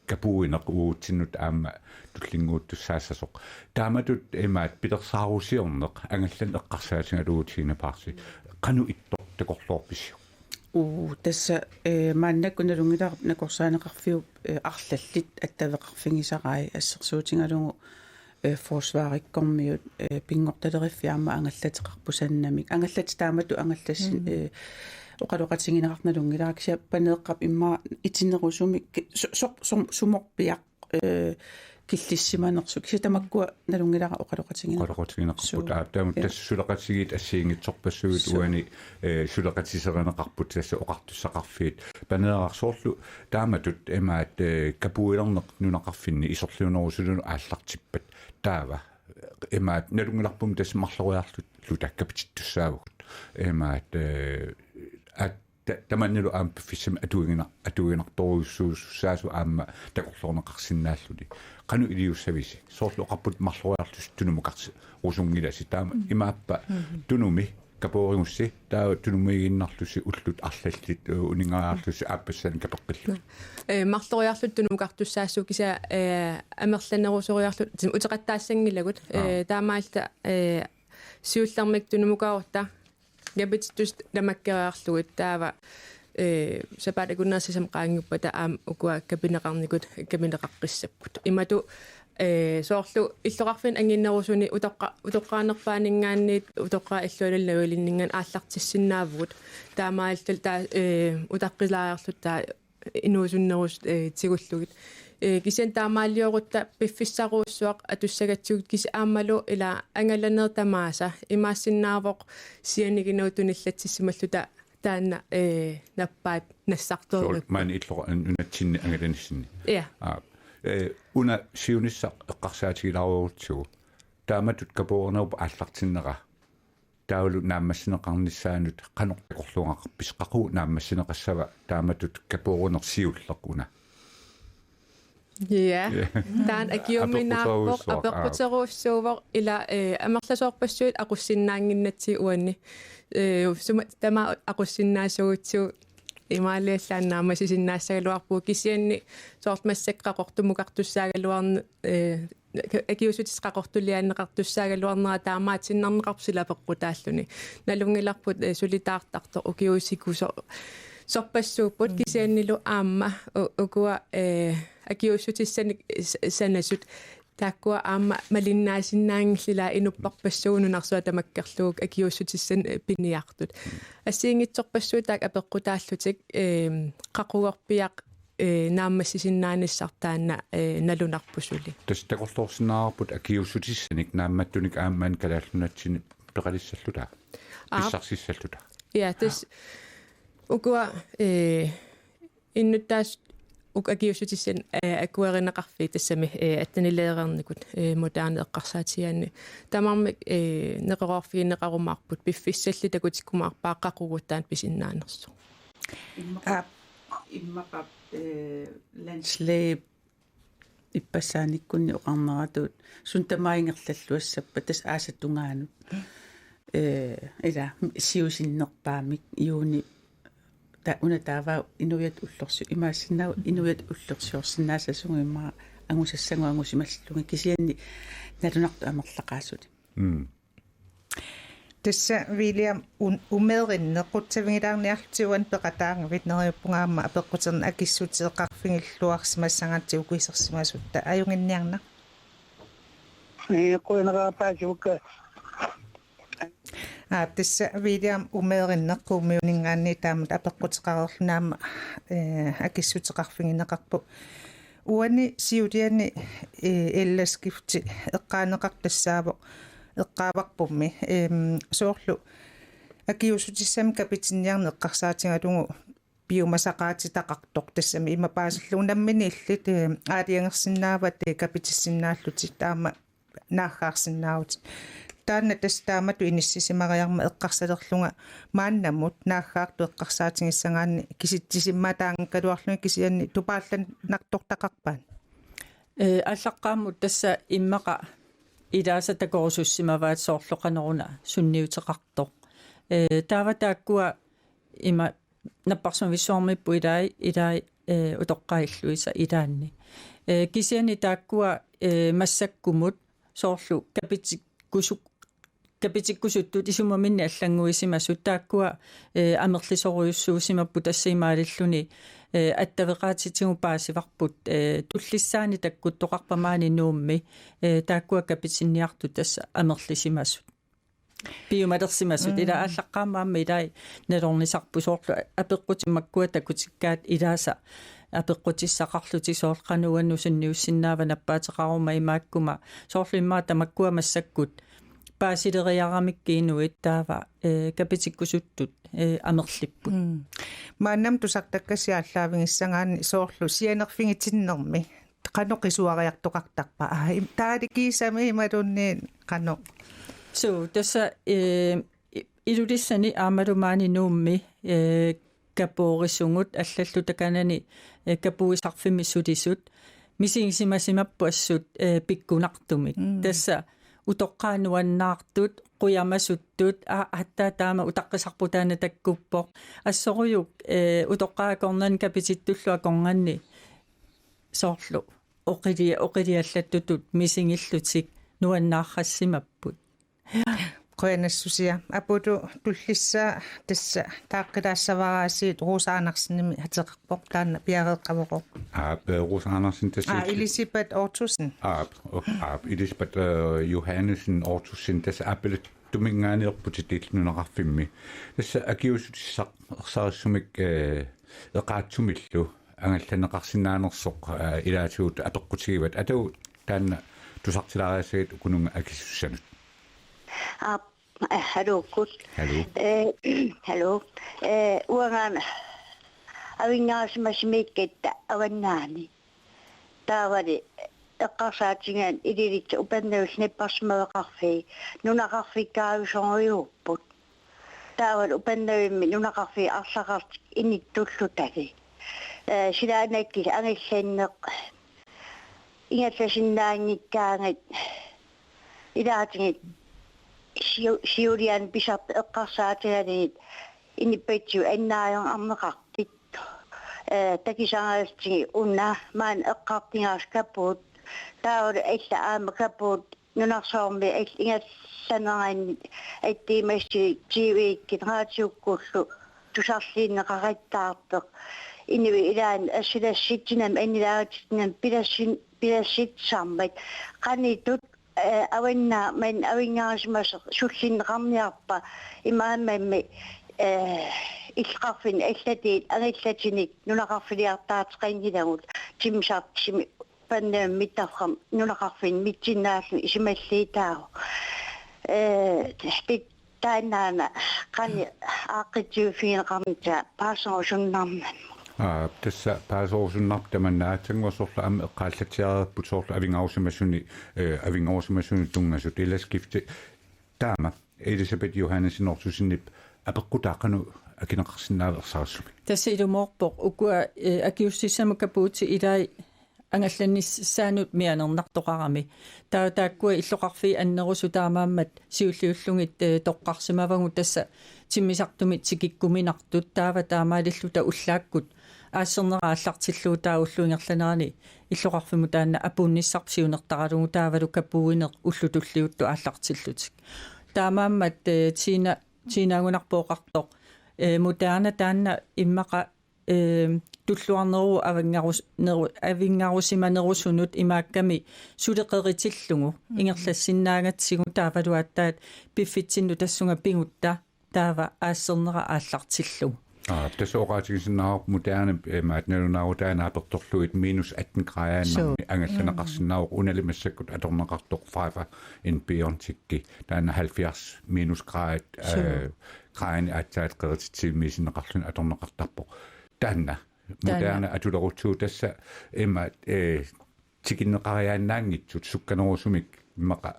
kapuuineq uagutsinnut aamma tullinnguuttussaassasoq. Taamatut imaattoq pilersaarusiorneq angallanneq eqqarsaatigalugu Tine Paarsi. Qanoq ittoq takorloorpisiuk? Uu, tassa, eh, maannakkut nalunngilarput nakorsaaneqarfiup, eh, arlallit attaveqarfigisarai assersuutigalugu, eh, forsvarikkormiut, eh, pinngortaleriffiit aamma angallateqarput sannamik. Angallatit taamatut angallassi-, mm, eh, oqaloqatigineqartut nalunngilara kisianni Paneeqqap immaqa itinerusumik ki-, su-, su-, su-, sumorpiaq, eh, killissimanersoq. Kisianni tamakkua nalunngilara oqaloqatigineq-. Oqaloqatigineqarput. Suu. Aap, taama. Ja. Tassa suleqatigiit assigiinngitsorpassuit. Suu. Uani, eh, suleqatiserineqarput tassa oqartussaqarfiit. Paneeraq soorlu taamatut imaattoq, eh, kapuuilerneq nunaqarfinni isorliunerusullugu aallartippat. Taava, eh, imaattoq nalunngilarpummi tassa marloriarluta kapitittussaavugut. Imaattoq, eh, aat-, ta-, tamannalu aamma piffissami atuigina-, atuiginartorujussuusussaasut aamma takorloorneqarsinnaalluni. Qanoq iliussavisi? Soorlu oqarputit marloriarlusi tunumukarsi-, rusunngilasi. Taama, mm, imaappa, mm, tunumi kapuurigussi, taava tunumiiginnarlusi ullut arlallit, eh, uninngariarlusi aappassanik kapeqqillusi. Eh, marloriarluta tunumukartussaassooq kisianni, eh, amerlanerusoriarluta uteqattaassanngilagut. Aa. Eh, taamaalilluta, eh, siullermik tunumukaarutta kapitittussat namakkeriarlugit taava, eh, sapaatip akunneri sisamat qaangiuppata aamma ukua kapineqarnikut kapineqaqqissapput. Imatut, eh, soorlu illoqarfinni annerusuni utoqqa-, utoqqaanerpaaninngaanniit utoqqaat illuanut navilinninngaanniit aallartissinnaavugut. Taamaalilluta taava, eh, utaqqilaariarluta taava inuusunnerusut, eh, tigullugit. Eh, kisianni taamaaliorutta piffissarujussuaq atussagatsigu kisianni aammalu ila angalanerit tamaasa imaassinnaavoq sianiginnagu tunillatsissimalluta taanna, eh, nappaat nassartoorippoq. Soorlu maani illoqa-, nunatsinni angalanissinni. Ja. Aa, eh, una siunissaq eqqarsaatigilaarutsigu. Taamatut kapuunerput aallartinnera. Taavalu naammassineqarnissaanut qanoq takorluugaqarpisi, qaqugu naammassineqassava taamatut kapuuneq siulleq una? Ja. Ja. Taanna akiuminaappoq, apeqquterujussuaq, aap. Apeqquterujussuuvoq ila, eh, amerlasoorpassuit aqussinnaannginnatsigit uani. Eh, suma tamaat aqussinnaassagutsigu imaaliallaannaq naammassisinnaassagaluarpugut kisianni soorlu massakkut qaqortumukartussaagaluarn-, eh, akiuussutissaq qaqortuliaanneqartussaagaluarnera taamaatiinnarneqarpoq sila apeqqutaalluni. Nalunngilarput, eh, suli taartartoq ukiut sikuso-, sorpassuupput, mm, kisiannilu aamma u-, ukua, eh, akiuussutissanik s-, sanasut taakkua aamma malinnaasinnaanngillat ila inupparpassuit nunarsuaq tamakkerlugu akiuussutissanik, eh, piniartut. Assigiinngitsorpassuit taakku apeqqutaallutik, eh, qaqugorpiaq eh, naammassisinnaanissaq taanna, eh, nalunarpoq suli. Tassa takorloorsinnaavarput akiuussutissanik naammattunik aamma Kalaallit Nunatsinni peqalissalluta. Aap. Pissarsissalluta. Ja, tassa ukua, eh, innuttaasut uku akiuussutissanik, eh, akuerineqarfiit tassami, eh, attenileereernikut, eh, Moderna eqqarsaatigaanni. Tamarmik, eh, neqeroorfigineqarumaarput piffissalli takutikkumaarpaa qaqugu taanna pisinnaanersoq. Aap. Immaqa, eh, landslæge ippassaaniikkunni oqarneratut suut tamaat ingerlalluassappat tassa aasap tungaanut. Eh, ila siusinnerpaamik juuni ta-, una taava inuiattut ullorsi-, imaassinnaavoq inuiattut ullorsiorsinnaassasugut immaqa angusassagut angusimallugit kisianni nalunartut amerlaqaasut. Mm. Tassa William un-, umeerinneq qutsavigilaarniarlutit uani peqataagavit, neriuppunga aamma apeqquternik akissuteqarfigilluarsimassagaanni ukuisersimasutta, ajunnginniarnaq. Ee, qujanaqaaq paasivakka. Aa, tassa William umeerinneq Kuummiuninngaanniit taamatut apeqquteqareerluni aamma, ee, akissuteqarfigineqarpoq. Uani siuliani, ee, Ella Skifte eqqaaneqartoq tassaavoq, eqqaavarpummi, eem, soorlu akiuussutissamik kapitinniarneq eqqarsaatigalugu piumasaqaatitaqartoq, tassami ima paasillugu nammineq illit, ee, aalajangersinnaavat, ee, kapitissinnaallutit aamma naaggaarsinnaavutit. Taanna tassa taamatut inissisimariarmat eqqarsalerlunga maannamut naaggaartut eqqarsaatigissagaanni kisitsisimmaataanngikkaluarlugit, kisianni tupaallannartortaqarpat? Ee, aallaqqaammut tassa immaqa ilaasa takorusussimavaat soorlu qanoruna sunniuteqartoq. Ee, taava taakkua ima napparsimmavissuarmiipput ilai, ilai, ee, utoqqaat illuisa ilaanni. Ee, kisianni taakkua, ee, massakkumut soorlu kapitikkusuk-, kapitikkusuttut isumaminnik allannguisimasut taakkua, ee, amerlisorujussuusimapput, tassa imaalilluni, ee, attaveqaatitigut paasivarput, ee, tullissaani takkuttoqarpat maani Nuummi, ee, taakkua kapitinniartut tassa amerlisimasut. Piumalersimasut. Mm. Ila aallaqqaammut aamma ilai nalornisarput soorlu apeqqutit makkua takutikkaat ilaasa apeqqutissaqarlutik soorlu qanoq uannut sunniussinnaava, nappaateqaruma imaakkuma. Soorlu immaqa tamakkua massakkut paasileriaramikkit inuit taava, ee, kapitikkusuttut, ee, amerlipput. Mm. Maannamut tusartakkasi aallaavigissagaanni soorlu sianerfigitinnermi qanoq qisuariartoqartarpa? Aa, im-, taali kiisami imaluunniit qanoq? Suu, tassa, ee, i-, Ilulissani aammalu maani Nuummi, ee, kapoorisugut allallu takanani, ee, kapuisarfimmi sulisut misigisimasimapput assut, ee, pikkunartumik. Mm. Tassa utoqqaat nuannaartut, qujamasuttut, aa, aatsaat taama utaqqisarput taanna takkuppoq. Assorujuk, ee, utoqqaat akornanni kapitittullu akornanni soorlu oqili-, oqiliallattutut misigillutik nuannaarrassimapput. Qujanassusia. Apulu tullissaa tassa taaqqilaassavaraasiit, Rosa Andersenimik ateqarpoq, taanna piareeqqavoq. Aap, Rosa Andersen tassa. Aa, Elisabeth Ottosen. Aap, o-, aap, Elisabeth, øh, Johannesen Ottosen, tassa Aappalattuminngaanneerputit illit nunaqarfimmi. Tassa akiuussutissaq ersarissumik, øh, eqaatsumillu angallanneqarsinnaanersoq, øh, ilaatigut apeqqutigivat. Atagu taanna tusartilaariassagit ukununnga akisussanut. Aap, eh, haluukkut. Haluu. Eh, haluu. Eh, uangaana avinngarusimasumikkatta avannaani. Taavali eqqarsaatigaanni ililitsa upannavillu napparsimaveqarfii nunaqarfikkaarusorujuupput. Taavalu upannavimmi nunaqarfiit arlaqartik inittullutali. Eh, silaannakkili angallanneq ingallasinnaanngikkaangat ilaatigut siu-, siuliani pisartut eqqarsaatigalugit inuppassuit annaajarneqartut. Eh, takusaralugit una maani eqqartugaasut kapuut. Taavalu alla aamma kapuut nunarsuarmi all-, ingallanerani attuumassuit T V-kkut raatiukkullu tusarliunneqaqattaartoq. Inuit ilaanni assulassitsinami annilaarutitsinami pilassin-, pilassitsisarmat. Qanoq ittut, eh, avannaa maani avinngarusimasoq sullinneqarniarpa, imaammammi, eh, illoqarfinni allatigut angallatinik nunaqarfiliartaateqanngilagut timmisartut upannavimmi mittarfimmi nunaqarfinni mitsinnaallugu isumalluutaavoq. Eh, tit-, taannaana qanoq aaqqissuuffigineqarnita paaserusunnarmat. Aa, tassa paaserusunnarpoq tamanna, aatsaannguaq soorlu aamma eqqaallatsiareerput soorlu avinngarusimasuni, eh, avinngarusimasuni tunngasut, Ella Skifte. Taama Elisabeth Johannesen Ottosenip apeqqutaa qanoq akineqarsinnaava ersarissumik? Tassa ilumoorpoq ukua, eh, akiuussutissamut kapuutit ilai angallannissaanut mianernartoqarami. Taava taakkua illoqarfiit annerusut taamaammat siulliullugit, eh, toqqarsimavagut tassa timmisartumik tikikkuminartut taava taamaalilluta ullaakkut aassernera aallartillugu taava ullup ingerlanerani illoqarfimmut taanna apuunnissarput siunertaralugu taavalu kapuineq ullut tulliuttut aallartillutik. Taamaammat, eh, Tina, Tinaagunarpoq oqartoq, eh, Moderna taanna immaqa eh, tulluarneruvoq avinngarus-, neru-, avinngarusimanerusunut imaakkami suli qeritillugu ingerlassinnaagatsigu taavalu aatsaat piffitsinnut tassunga pigutta taava aassernera aallartillugu. Aa, tassa oqaatigisinnaavarput Moderna, eh, maat nalunaarutaat naapertorlugit minus atten graadiinnarmi angallanneqarsinnaavoq, unali massakkut atorneqartoq Pfizer BioNTech, taanna halvfjerds minusgraad, eh, graadinik aatsaat qerititsivimmiisinneqarluni atorneqartarpoq. Taanna Moderna atulerutsigit tassa ima, eh, tikinneqariaannaanngitsut sukkanerusumik immaqa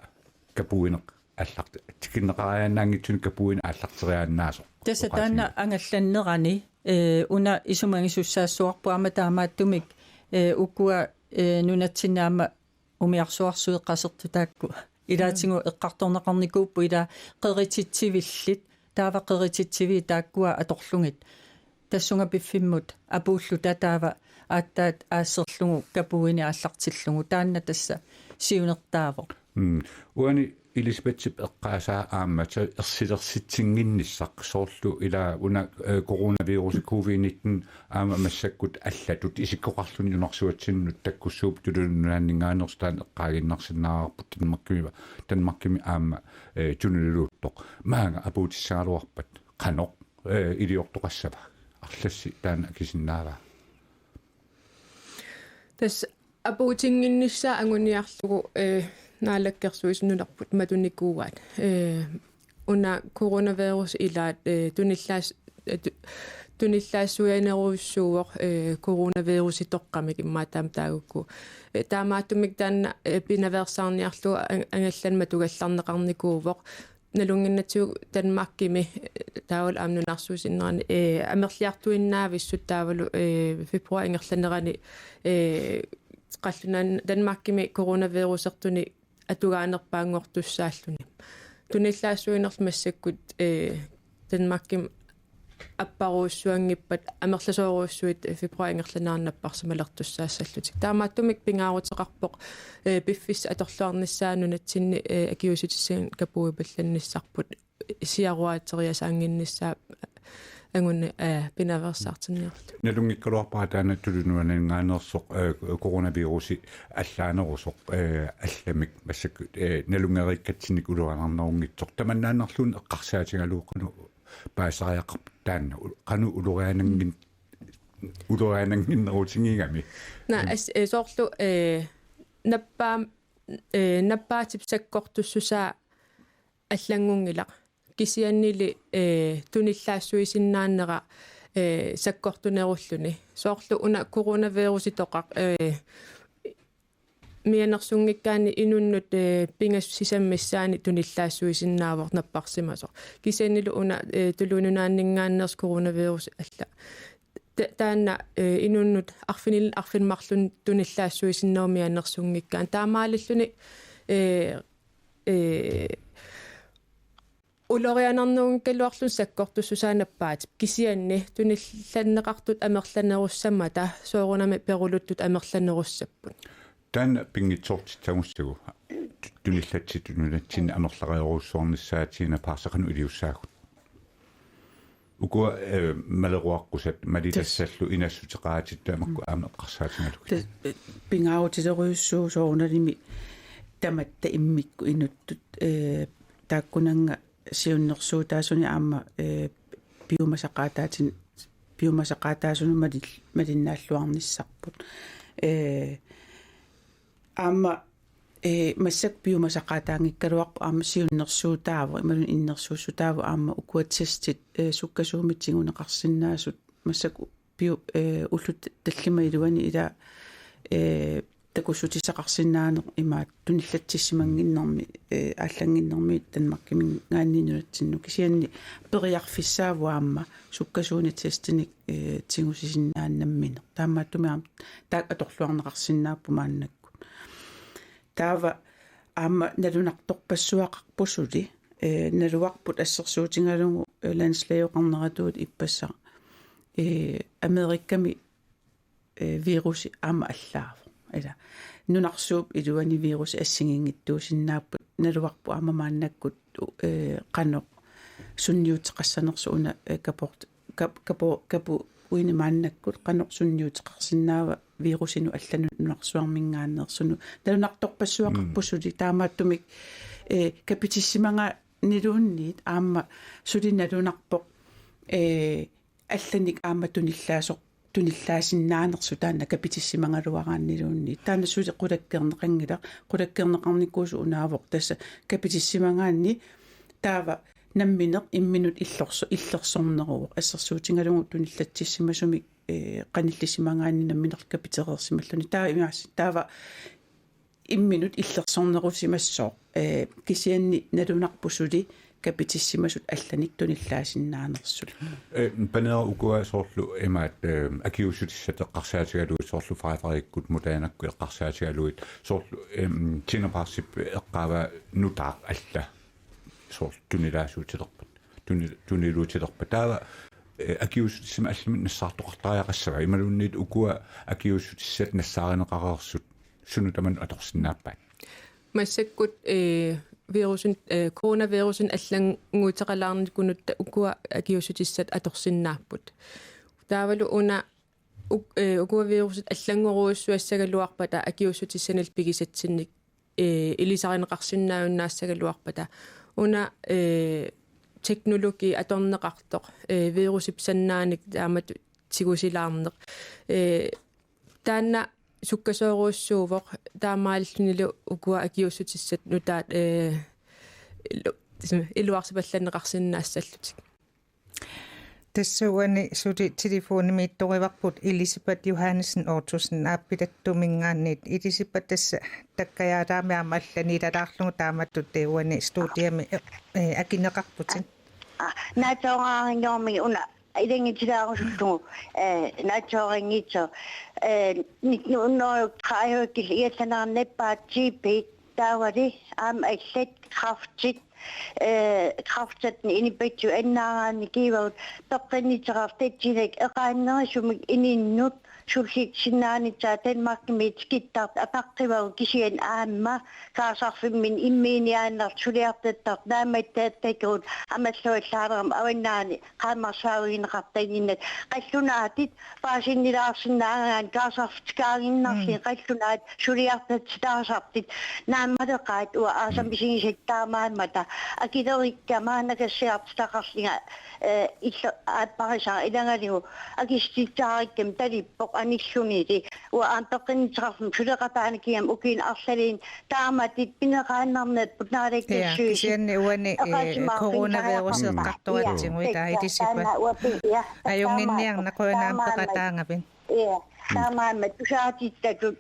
kapuineq aallart-, tikinneqariaannaanngitsunik kapuineq aallarteriaannaasoq. Tassa taanna angallannerani, eh, una isumagisussaassuarput aamma taamaattumik, eh, ukua, eh, nunatsinni aamma umiarsuarsuit qasertut taakku ilaatigut eqqartorneqarnikuupput ila qerititsivillit, taava qerititsiviit taakkua atorlugit. Tassunga piffimmut apuulluta taava aatsaat aasserlugu kapuineq aallartillugu. Taanna tassa siunertaavoq. Mm. Uani Elisabethip eqqaasaa aamma ta-, ersilersitsinnginnissaq soorlu ila una, eh, coronavirus covid nitten aamma massakkut allatut isikkoqarluni nunarsuatsinnut takkussuup tuluit nunaanninngaanneersut taanna eqqaaginnarsinnaavarput Danmarkimi, Danmarkimi aamma, eh, tuniluluuttoq. Maanga apuutissagaluarpat qanoq, eh, iliortoqassava? Arlassi taanna akisinnaavaa? Tassa apuutinnginnissaa anguniarlugu, eh, Naalakkersuisut nunarput matunikuuaat. Eh, una coronavirus ilaat, eh, tunillaas-, eh, tu-, tunillaassuianerujussuuvoq, eh, coronavirusitoqqamik immaqa taama taagukku. Eh, taamaattumik taanna, eh, pinaveersaarniarlugu an-, angallanneq matugallarneqarnikuuvoq. Nalunnginnatsigu Danmarkimi, eh, taavalu aamma nunarsuup sinnerani, eh, amerliartuinnaavissut taavalu, eh, februar ingerlanerani, eh, qallunaat Danmarkimi coronavirusertunik atugaanerpaanngortussaalluni. Tunillaassuinerlu massakkut, eh, Danmarkimi apparujussuanngippat amerlasoorujussuit februar ingerlanerani napparsimalertussaassallutik. Taamaattumik pingaaruteqarpoq, eh, piffissaq atorluarnissaa nunatsinni, eh, akiuussutissat kapuipallannissarput siaruaateriasaannginnissaa anguni, eh, pinaveersaartinniarlugu. Nalunngikkaluarpara taanna tuluit nunaanninngaanneersoq, eh, coronavirusi allaanerusoq, eh, allamik massakkut, eh, nalunngeriikkatsinnik uluaranarnerunngitsoq. Tamannaannarluunniit eqqarsaatigalugu qanoq paasisariaqarpa taanna, u-, qanoq uloriananngin-, ulorianannginnerutigigami? Naa, as-, eh, soorlu, eh, nappaa-, eh, nappaatip sakkortussusaa allanngunngilaq. Kisiannili, eh, tunillaassuisinnaanera, eh, sakkortunerulluni. Soorlu una coronavirusitoqaq, eh, mianersunngikkaanni inunnut, eh, pingasut sisamat missaanni tunillaassuisinnaavoq napparsimasoq. Kisiannili una, eh, tuluit nunaanninngaanneersoq coronavirus alla. Ta-, taanna, eh, inunnut arfinil-, arfineq-marlunnik tunillaassuisinnaavoq mianersunngikkaanni. Taamaalilluni, eh, eh, ulorianarnerunngikkaluarluni sakkortussusaa nappaatip. Kisianni tunillanneqartut amerlanerussammata soorunami peruluttut amerlanerussapput. Taanna pinngitsoortitsagussagu tunillatsitut nunatsinni amerlareerujussuarnissaat Tina Paarse qanoq iliussaagut? Ukua, eh, maleruaqqusat, malitassallu inassuteqaatit tamakku aamma eqqarsaatigalugit. Tas-, eh, pingaarutilerujussuuvoq soorunalimi tamatta immikkut inuttut, eh, taakkunannga siunnersuutaasunik aamma, eh, piumasaqaataatin-, piumasaqaataasunut malil-, malinnaalluarnissarput. Eh, aamma, eh, massakkut piumasaqaataanngikkaluarpoq aamma siunnersuutaavoq, imaluunniit innersuussutaavoq aamma ukua testit, eh, sukkasuumik tiguneqarsinnaasut massakkut piu-, eh, ullut tallimat iluanni ila, eh, takussutissaqarsinnaaneq imaattoq tunillatsissimannginnermi, eh, aallannginnermi Danmarkiminngaanniit nunatsinnut, kisianni periarfissaavoq aamma sukkasuunik testinik, eh, tigusisinnaanera nammineq. Taamaattumik aamma taakku atorluarneqarsinnaapput maannakkut. Taava aamma nalunartorpassuaqarpoq suli, eh, naluarput assersuutigalugu, eh, landslægeqarneratuut ippassaq, eh, Amerikami, eh, virusi aamma allaavoq. Ila nunarsuup iluani virusi assigiinngitsuusinnaapput, naluarput aamma maannakkut, eh, qanoq sunniuteqassanersoq una, eh, kaport-, kap-, kapo-, kapuini maannakkut qanoq sunniuteqarsinnaava virusinut allanut nunarsuarminngaanneersunut. Nalunartorpassuaqarpoq Mm. suli taamaattumik, eh, kapitissimaganiluunniit aamma suli nalunarpoq, eh, allanik aamma tunillaasoq, tunillaasinnaanersoq taanna kapitissimagaluaraanniluunniit. Taanna suli qulakkeerneqanngilaq, qulakkeerneqarnikuusoq unaavoq tassa kapitissimagaanni taava nammineq imminut illorso-, illersorneruvoq assersuutigalugu tunillatsissimasumik, eh, qanillisimagaanni nammineq kapitereersimalluni. Taava imaas-, taava imminut illersornerusimassooq, eh, kisianni nalunarpoq suli kapitissimasut allanik tunillaasinnaanersut. Eh, Paneeraq, ukua soorlu imaat, eh, akiuussutissat eqqarsaatigalugit soorlu Frederikkut Mutaanakkut eqqarsaatigalugit soorlu, em, Tine Parsip eqqaavaa nutaaq alla soorlu tunilaasuutilerpat. Tuni-, tuniluutilerpat. Taava, eh, akiuussutissamik allamik nassaartoqartariaqassava imaluunniit ukua akiuussutissat nassaarineqareersut sunut tamanut atorsinnaappat? Massakkut, eh, virusin, eh, coronavirusin allannguuteqalaarnikunut ukua akiuussutissat atorsinnaapput. Taavalu una uk-, eh, ukua virusit allanngorujussuassagaluarpata akiuussutissanillu pigisatsinnik, eh, ilisarineqarsinnaajunnaassagaluarpata. Una, eh, teknologi atorneqartoq, eh, virusip sannaanik taamatut tigusilaarneq. Eh, taanna sukkasoorujussuuvoq taamaalillunilu ukua akiuussutissat nutaat, eh, ilu-, iluarsipallanneqarsinnaassallutik. Tassa uani suli telefonimiittorivarput Elisabeth Johansen Ottosen Aappilattuminngaanniit. Elisabeth, tassa takkajaataami aamma allaniilalaarlugu taamatut uani studiami, eh, akineqarputit. Ah, naatsooraarinngormi una ilanngutilaarusullugu, eh, naatsoorinngiitsoq, eh, nitten hundrede og tredive-kil iallannaarnippaat T B, taavali aamma allat kræftit, eh, kræftit inippatsu annaaraanni kiivagut peqqinnitseqartatsinak eqaannerusumik ininnut sullissinnaanissaa Danmarkimi tikittartut ataqqivagut kisianni aamma kaasarfimminni immiiniaannartut suliartatta naammattattakkut amalluallaalerama avannaani qaammarsaavigineqartaginnatta qallunaatit paasinnilaarsinnaagaanni kaasarfitsikaaginnarlugit Mm. qallunaatit suliartatit taasartut naammaleqaat uanga aasaq Mm. misigisakka taamaammata akilerikkama nakassiartitaqarlunga, eh, illu aapparisara ilagaligu akissutissaareerama talippoq anillunili uanga aamma peqqinnitseqarfimmi suleqataani kingama ukiuni arlalinni taamatut pineqaannarneq Ja, punaaleqqissuisi. Kisianni uani, eh, eqaasimaarfik coronavirus sariaqarpa. Eqqartoratsigu Ja, ila tassa, Elisabeth. Taanna uanga pi-, ja, ajunnginniarnaq qujanaq aamma taamaammat peqataagavit. Ja, taamaammat tusaatittakut,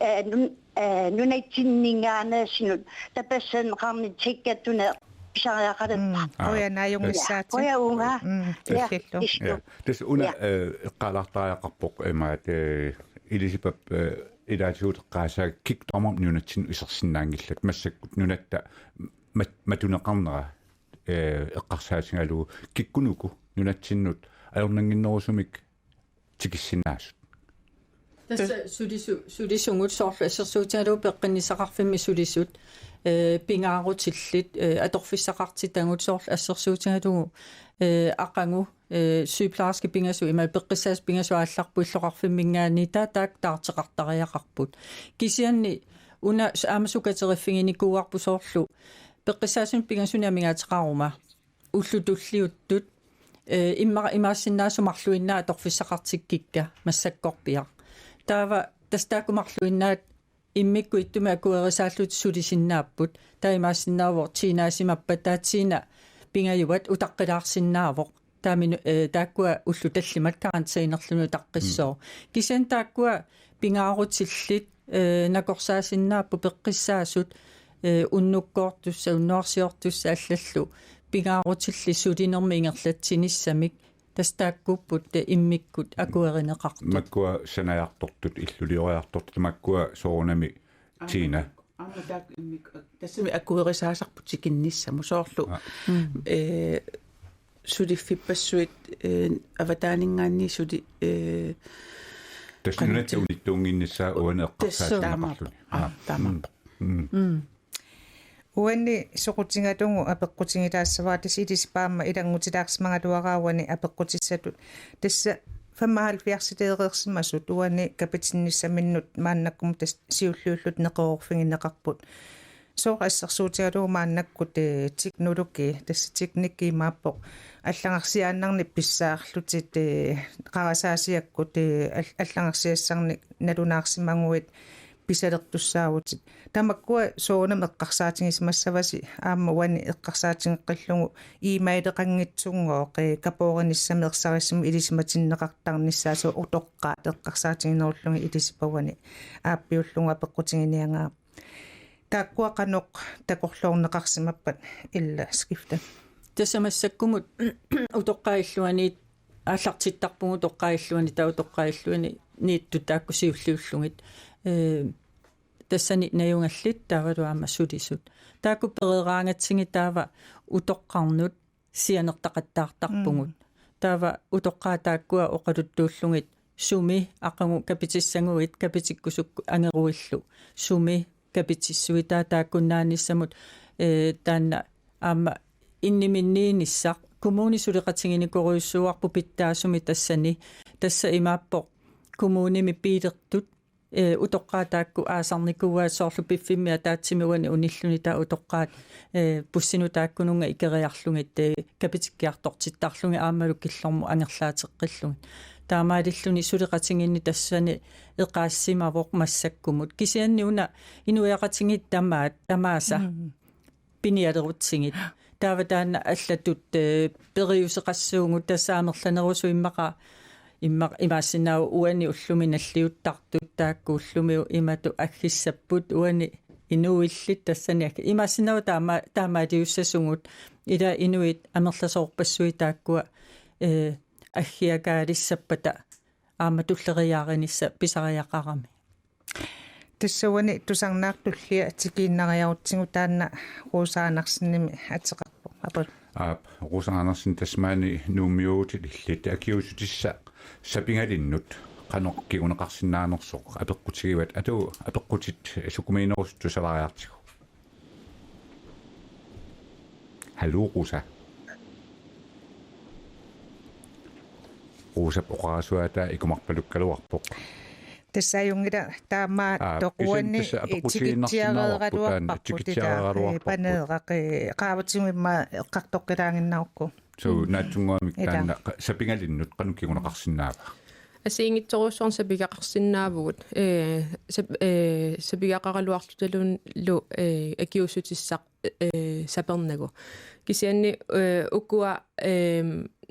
eh, nun-, eh, nunatsinninngaanneersunut tapassaneqarnissaq sikkattuneq pisariaqalerpara. Mm, qujanaq ajunngissaatit. Qujanaq uunga. Mm, Ja, tullillu. Istu. Ja. Tassa una, Ja. eh, eqqaalaartariaqarpoq imaat, eh, Elisabeth, eh, ilaatigut eqqaasaa kikkut tamarmik nunatsinnut isersinnaanngillat massakkut nunatta mat-, matuneqarnera, eh, eqqarsaatigalugu kikkunuku nunatsinnut ajornannginnerusumik tikissinnaasut. Tassa sulisu-, sulisugut soorlu assersuutigalugu peqqinnissaqarfimmi sulisut, eh, pingaarutillit, eh, atorfissaqartitagut soorlu assersuutigalugu, eh, aqagu, eh, sygeplejerskit pingasut ima peqqissaasut pingasut aallarput illoqarfimminngaanniit taava taakku taarteqartariaqarput. Kisianni una s-, aamma sukateriffiginikuuarput soorlu peqqissaasunik pingasunik amigaateqaruma ullut tulliuttut, eh, imma-, imaassinnaavoq marluinnaat atorfissaqartikkikka massakkorpiaq. Taava tassa taakku marluinnaat immikkut ittumik akuerisaallutik sulisinnaapput. Taava imaassinnaavoq Tinaasimappata taava Tina pingajuat utaqqilaarsinnaavoq. Taamani, eh, taakkua ullut tallimat karantænerluni utaqqissooq. Mm. Kisianni taakkua pingaarutillit, eh, nakorsaasinnaapput peqqissaasut, eh, unnukkoortussat, unnuarsiortussat allallu pingaarutillit sulinermi ingerlatsinissamik, tassa taakkuupput, eh, immikkut akuerineqartut. Makkua sanajartortut, illulioriartortut, makkua soorunami Tiina. Aamma taakku immik-, tassami akuerisaasarput tikinnissamut soorlu. Aa. Mm. Eh, suliffippassuit, eh, avataaninngaanniit suli, eh, Tassa qanitsi- nunatta unittuunnginnissaa uani eqqarsaatigineqarluni. Tassa taamaappoq. Aa, taamaappoq. Mm. Mm. Uani soqutigalugu apeqqutigilaassavara, tassa ilisipaama ilanngutilaarsimagaluaraat uani apeqqutissatut. Tassa femoghalvfjerdsiliireersimasut uani kapitinnissaminnut maannakkumut tassa siulliullutik neqeroorfigineqarput. Sooq assersuutigalugu maannakkut, eh, teknologi, tassa teknikki imaappoq allagarsiaannarnik pissaarlutit, eh, qarasaasiakkut, eh, all-, allagarsiassarnik nalunaarsimaguit pisalertussaavutit. Tamakkua soorunami eqqarsaatigisimassavasi, aamma uani eqqarsaatigeqqillugu e-maileqanngitsunngooq, eh, kapoorinissamik ersarissumik ilisimatinneqartarnissaa, sooq utoqqaat eqqarsaatiginerullugit ilisipat uani aappiullugu apeqqutiginiagara. Taakkua qanoq takorloorneqarsimappat, Illup Skifte? Tassa massakkumut utoqqaat illuanniit aallartittarpugut, utoqqaat illuanni, taava utoqqaat illuanni niittut taakku siulliullugit. Eh, tassani najugallit taavalu aamma sulisut. Taakku pereeraangatsigit taava utoqqarnut sianertaqattaartarpugut. Mm. Taava utoqqaat taakkua oqaluttuullugit sumi aqagu kapitissaguit, kapitikkusukku angeruillu sumi kapitissuit, taava taakkunnaannissamut, eh, taanna aamma inniminniinissaq. Kommuni suleqatiginikuuarput pitsaasumik tassani. Tassa imaappoq kommunimi biilertut, eh, utoqqaat taakku aasarnikuuaat, soorlu piffimmi ataatsimi uani unilluni taava utoqqaat, eh, bussinut taakkununnga ikeriarlugit, eh, kapitikkiartortittarlugit aammalu killormut angerlaateqqillugit. Taamaalilluni suleqatigiinneq tassani eqaassimavoq massakkumut. Kisianni una inuiaqatigiit tamaat, tamaasa. Mm. Pinialerutsigit. Taava taanna allatut, eh, periuseqassuugut, tassa amerlanerusut immaqa, imma-, imaassinnaavoq uani ullumi nalliuttartut taakku ullumi imatut aggissapput, uani inuillit tassani aggi-, imaassinnaavoq taama-, taamaaliussasugut, ila inuit amerlasoorpassuit taakkua, eh, aggiakaalissappata aamma tulleriiaarinissaq pisariaqarami. Tassa uani tusarnaartulli tikiinnariarutsigu, taanna Rosa Andersenimit ateqarpoq. Apul. Aap, Rosa Andersen, tassa maani Nuummiuuvutit illit, akiuussutissaq sapigalinnut qanoq kinguneqarsinnaanersoq apeqqutigivat, atu apeqqutit sukumiinerusut tusarnaariartigu. Haluu, Rosa. Rosap oqarasuaataa ikumarpalukkaluarpoq. Tassa ajunngilaq, taamaattoq. Aa, kisianni uani tassa apeqqutigiinnarsinnaavarput taanna, tikitsiareeraluarparput, tikitsiareeraluarparput. Ilaa, eh, Paneeraq, eh, qaavatigut immaqa eqqartoqqilaaginnarukku. Suu, mm, naatsunnguamik, ilaa, taanna qa-, sapigalinnut qanoq kinguneqarsinnaava? Assigiinngitsorujussuarnik sapigaqarsinnaavugut, eh, sap-, eh, sapigaqaraluarlutilluunniit, eh, akiuussutissaq, eh, sapernagu. Kisianni, eh, ukua, eh,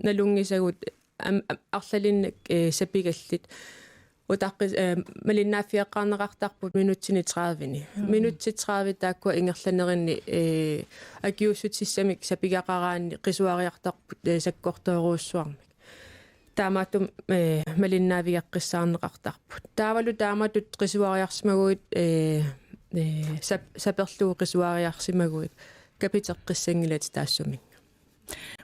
nalunngisagut am-, am-, arlalinnik, eh, sapigallit. Utaqqis-, eh, malinnaaffigeqqaarneqartarput minutsini tredive-ni. Mm. Minutsit tredive taakkua ingerlanerini, eh, akiuussutissamik sapigaqaraanni qisuariartarput, eh, sakkortoorujussuarmik. Taamaattumik, eh, malinnaavigeqqissaarneqartarput. Taavalu taamatut qisuariarsimaguit, eh, eh, sap-, saperlugu qisuariarsimaguit kapiteqqissanngilatit taassuminnga.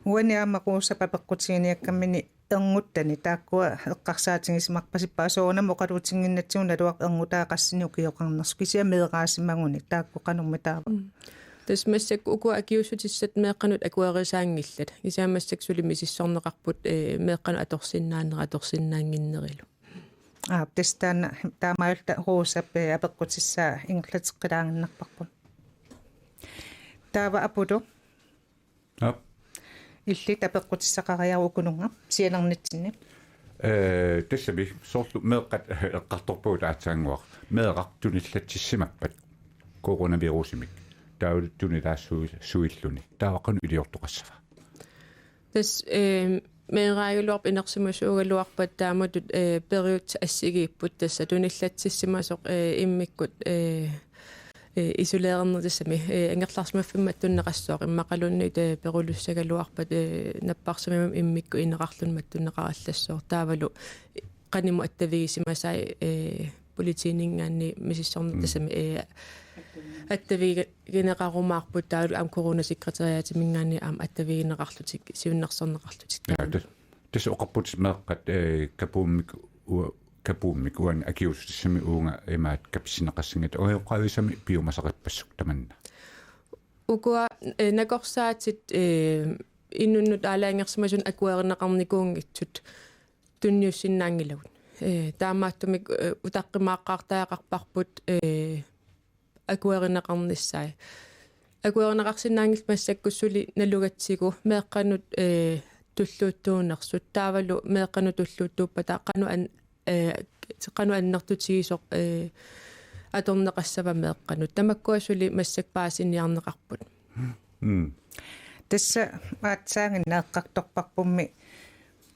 Uani aamma Rosap apeqqutiginiakkamini ernguttani taakkua eqqarsaatigisimarpasippat, soorunami oqaluutinnginnatsigu naluara erngutaa qassinik ukioqarnersoq, kisianni meeraasimaguni, taakku qanormitaava? Mm. Tassa massakkut ukua akiuussutissat meeqqanut akuerisaanngillat. Kisianni massakkut suli misissorneqarput, eh, meeqqanut atorsinnaanera atorsinnaannginnerilu. Aa, tassa taanna, taamaalilluta Rosap, eh, apeqqutissaa ingerlateqqilaaginnarparput. Taava Apulu. Aap. Illit apeqqutissaqariaruk ukununnga sianernitsinni. Eh, tassami soorlu meeqqat eqqartorpagut aatsaannguaq. Meeraq tunillatsissimappat coronavirusimik. Taavalu tunillaassuilluni. Taava qanoq iliortoqassava? Tassa, eh, meeraagaluarpat inersimasuugaluarpat taamatut, eh, periutsit assigiipput tassa tunillatsissimasoq, eh, immikkut, eh, eh, isolererneq tassami, eh, angerlarsimaffimmi mattunneqassooq immaqaluunniit, eh, perulussagaluarpat, eh, napparsimmammik immikkut ineqarluni mattunneqarallassuaq taavalu qanimut attavigisimasai, eh, politiininngaanniit misissorneq tassami, eh, attavigineqarumaarput taavalu aamma coronasekretariatiminngaanniit aamma attavigineqarlutik siunnersorneqarlutik. Ja, taava. Tas-, tassa oqarputit meeqqat, eh, kapuummik ua-, kapuummik uani akiuussutissami uunga imaat kapissinneqassanngitsut, oqaluussami piumasaqarpassuk tamanna. Ukua, eh, nakorsaatit, eh, inunnut aalajangersimasunut akuerineqarnikuunngitsut tunniussinnaanngilagut. Eh, taamaattumik, eh, utaqqimaaqqaartariaqarparput, eh, akuerineqarnissaat. Akuerineqarsinnaanngillat massakkut suli nalugatsigu meeqqanut, eh, tulluuttuunersut. Taavalu meeqqanut tulluuttuuppata qanoq an-, eh, qanoq annertutigisoq, eh, atorneqassava meeqqanut. Tamakkua suli massakkut paasiniarneqarput. Mm. Tassa aatsaannguaq eqqartorparpummi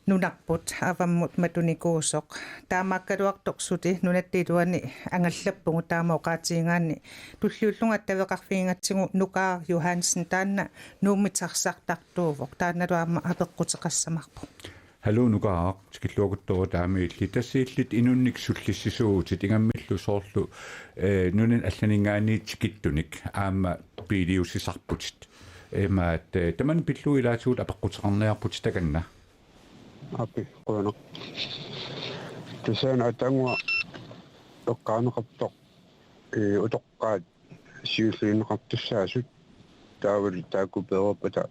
nunarput avammut matunikuusoq. Taamaakkaluartoq suli nunatta iluani angallappugut taama oqaatigigaanni. Tulliullunga attaveqarfigigatsigu Nukaaq Johansen taanna Nuummi taxartartuuvoq. Taannalu aamma apeqquteqassavarput. Haluu Nukaaq, tikilluaqquttoq taama illit. Tassa illit inunnik sullissisuuvutit ingammillu soorlu, eh, nunani allaninngaanniit tikittunik aamma biiliussisarputit. Imaat, eh, tamanna pillugu ilaatigut apeqquteqarniarputit takanna. Aap, qujanaq. Tassa una ataannguaq eqqaaneqartoq, eh, utoqqaat siulliunneqartussaasut taavalu taakku pereerpata,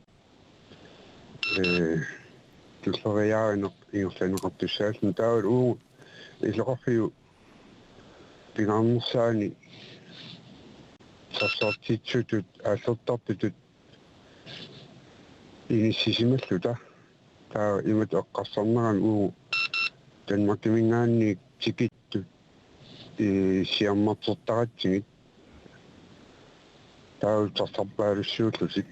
eh, tulleriiaarineq ingerlanneqartussaalluni taavalu uagut illoqarfiup pingaarnersaani sarsartitsisutut aallertartutut inissisimalluta. Taava imatut eqqarsarnerani uagut Danmarkiminngaanniit tikittut, eh, siammartertaratsigit. Taava taxarpaalussuullutik.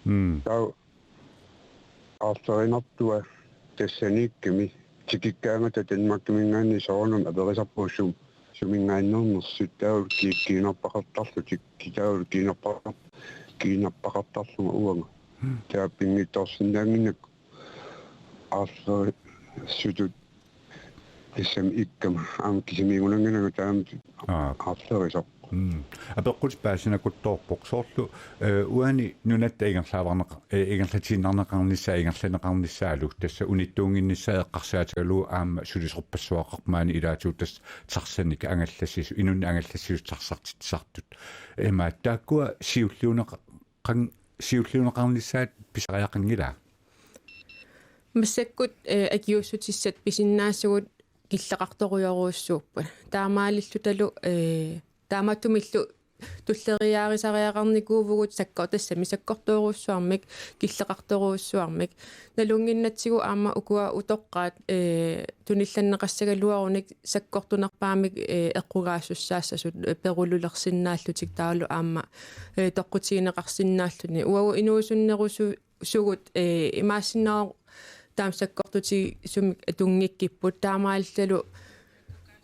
Mm. Taava aarlerinartua tassaniikkami tikikkaangata Danmarkiminngaanniit soorunami aperisarpugut sum-, suminngaanneernersut taava ki-, kiinarpaqartarlutik, ki-, taava kiinarpaqar-, kiinarpaqartarlunga uanga. Taava pinngitsoorsinnaannginnakku aarlerisutut tassami ikkama aamma kisimiigunanngilanga taama Aap. aarlerisoq. Mm. Apeqqutit paasinakuttoorput soorlu, eh, uani nunatta ingerlaavarneq-, eh, ingerlatiinnarneqarnissaa ingerlanneqarnissaalu tassa unittuunnginnissaa eqqarsaatigalugu aamma sulisorpassuaqarpoq maani ilaatigut tassa taxanik angallassisu-, inunnik angallassisutut taxartitsisartut. Imaat taakkua siulliunneqa-, qan-, siulliunneqarnissaat pisariaqanngilaa? Massakkut, eh, akiuussutissat pisinnaasugut killeqartorujorujussuupput. Taamaalillutalu, eh, taamaattumillu tulleriiaarisariaqarnikuuvugut sakkor-, tassami sakkortoorujussuarmik, killeqartorujussuarmik. Nalunnginnatsigu aamma ukua utoqqaat, eh, tunillanneqassagaluarunik sakkortunerpaamik, eh, eqqugaasussaassasoq, eh, perululersinnaallutik taavalu aamma, eh, toqqutigineqarsinnaalluni. Uagut inuusunnerusu-, sugut, eh, imaassinnaavoq taama sakkortutigisumik atunngikkipput taamaalillutalu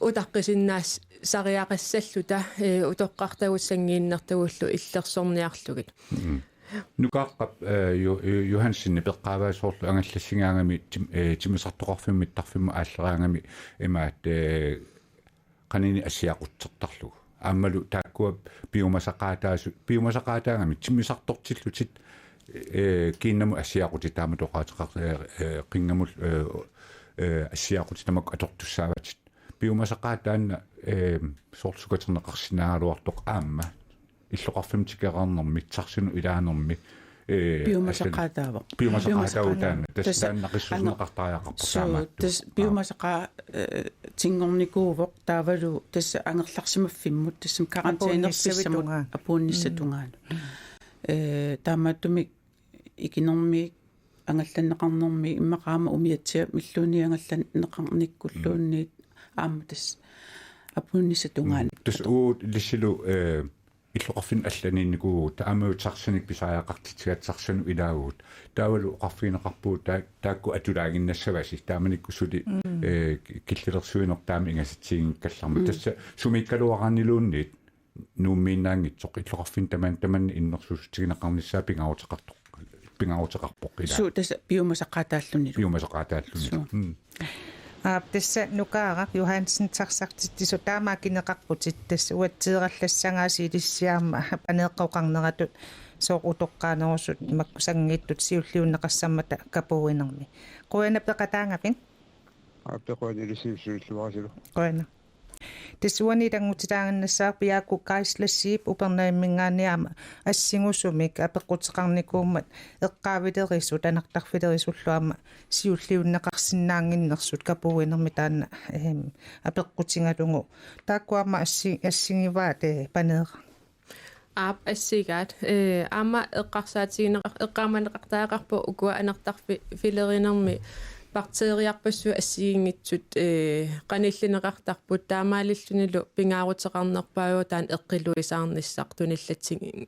utaqqisinnaassariaqassalluta, eh, utoqqartagut sanngiinnertagullu illersorniarlugit. Mm. Nukaaqqap, eh, Jo-, Jo-, Johansen peqqaavaa soorlu angallassigaangami tim-, eh, timmisartoqarfimmut mittarfimmut aalleraangami imaat, eh, qanini assiaqutsertarlugu. Aammalu taakkua piumasaqaataasut, piumasaqaataagami timmisartortillutit, eh, kiinnamut assiaqutit taamatut oqaaseqar-, eh, eh, qinngamut, eh, eh, assiaqutit tamakku atortussaavatit. Piumasaqaat taanna, eh, soorlu sukaterneqarsinnaagaluartoq aamma illoqarfimmut tikeqqaarnermi, taxinut ilaanermi, eh, piumasaqaataavoq. Piumasaqaataavoq taanna. Tassa taanna qissusineqartariaqarpoq suu, taamaattoq. Tassa piumasaqaa-, eh, tinngornikuuvoq taavalu tassa angerlarsimaffimmut, tassa karantænerfissamut apuunnissavit tungaanut. Apuunnissat tungaanut. Eh, taamaattumik ikinermi angallanneqarnermi immaqa aamma umiatsiamilluunniit angallanneqarnikkulluunniit aamma tassa apuunnissat tungaanut. Tassa uagut Lissilu, eh, illoqarfinni allaniinnikuuvugut, taamaammat taxanik pisariaqartitsigatta taxanut ilaavugut. Taavalu oqarfigineqarpugut taa-, taakku atulaaginnassavasi, taamanikkut suli, mm, eh, ki-, killilersuineq taama ingasatsiginngikkallarmat. Mm. Tassa sumiikkaluaraanniluunniit Nuummiinnaanngitsoq illoqarfinni taman-, tamanna innersuussutigineqarnissaa pingaaruteqartoq-, pingaaruteqarpoq ilaa. Suu, tassa piumasaqaataallunilu. Piumasaqaataallunilu. Suu. Mm. Aap, tassa Nukaaraq Johansen taxartitsisoq, taama akineqarputit, tassa uatseerallassagaasi ilissiaama paneeqqoqarneratut sooq utoqqaanerusut makku sanngiittut siulliunneqassammata kapuuinermi. Qujanaq peqataagavit. Aap, qujanaq ilissiissuilluarisilu. Qujanaq. Tassa uani ilanngutitaaginnassavarput Jaaku Kaislasiip Upernavimminngaanniit aamma assingusumik apeqquteqarnikuummat eqqaavilerisut anartarfilerisullu aamma siulliunneqarsinnaannginnersut kapuuinermi taanna, ehm, apeqqutigalugu. Taakku aamma assi-, assigivaat, eh, paneeraq. Aap, assigaat. Eh, aamma eqqarsaatigineqar-, eqqaamaneqartariaqarpoq ukua anartarfi-, filerinermi bakteeriarpassuit assigiinngitsut, eh, qanillineqartarput, taamaalillunilu pingaaruteqarnerpaajuvoq taanna eqqiluisaarnissaq tunillatsi-,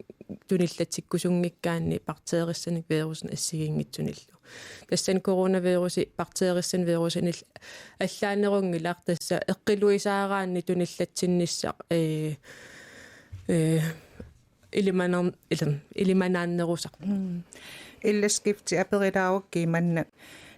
tunillatsikkusunngikkaanni bakteerissanik virusinik assigiinngitsunillu. Tassani coronavirusi bakteerissanik virusinik allaanerunngilaq, tassa eqqiluisaaraanni tunillatsinnissaq, eh, eh, ilimanar-, ilim-, ilimanaannerusarpoq. Mm. Illerskifti aperilaarukku manna.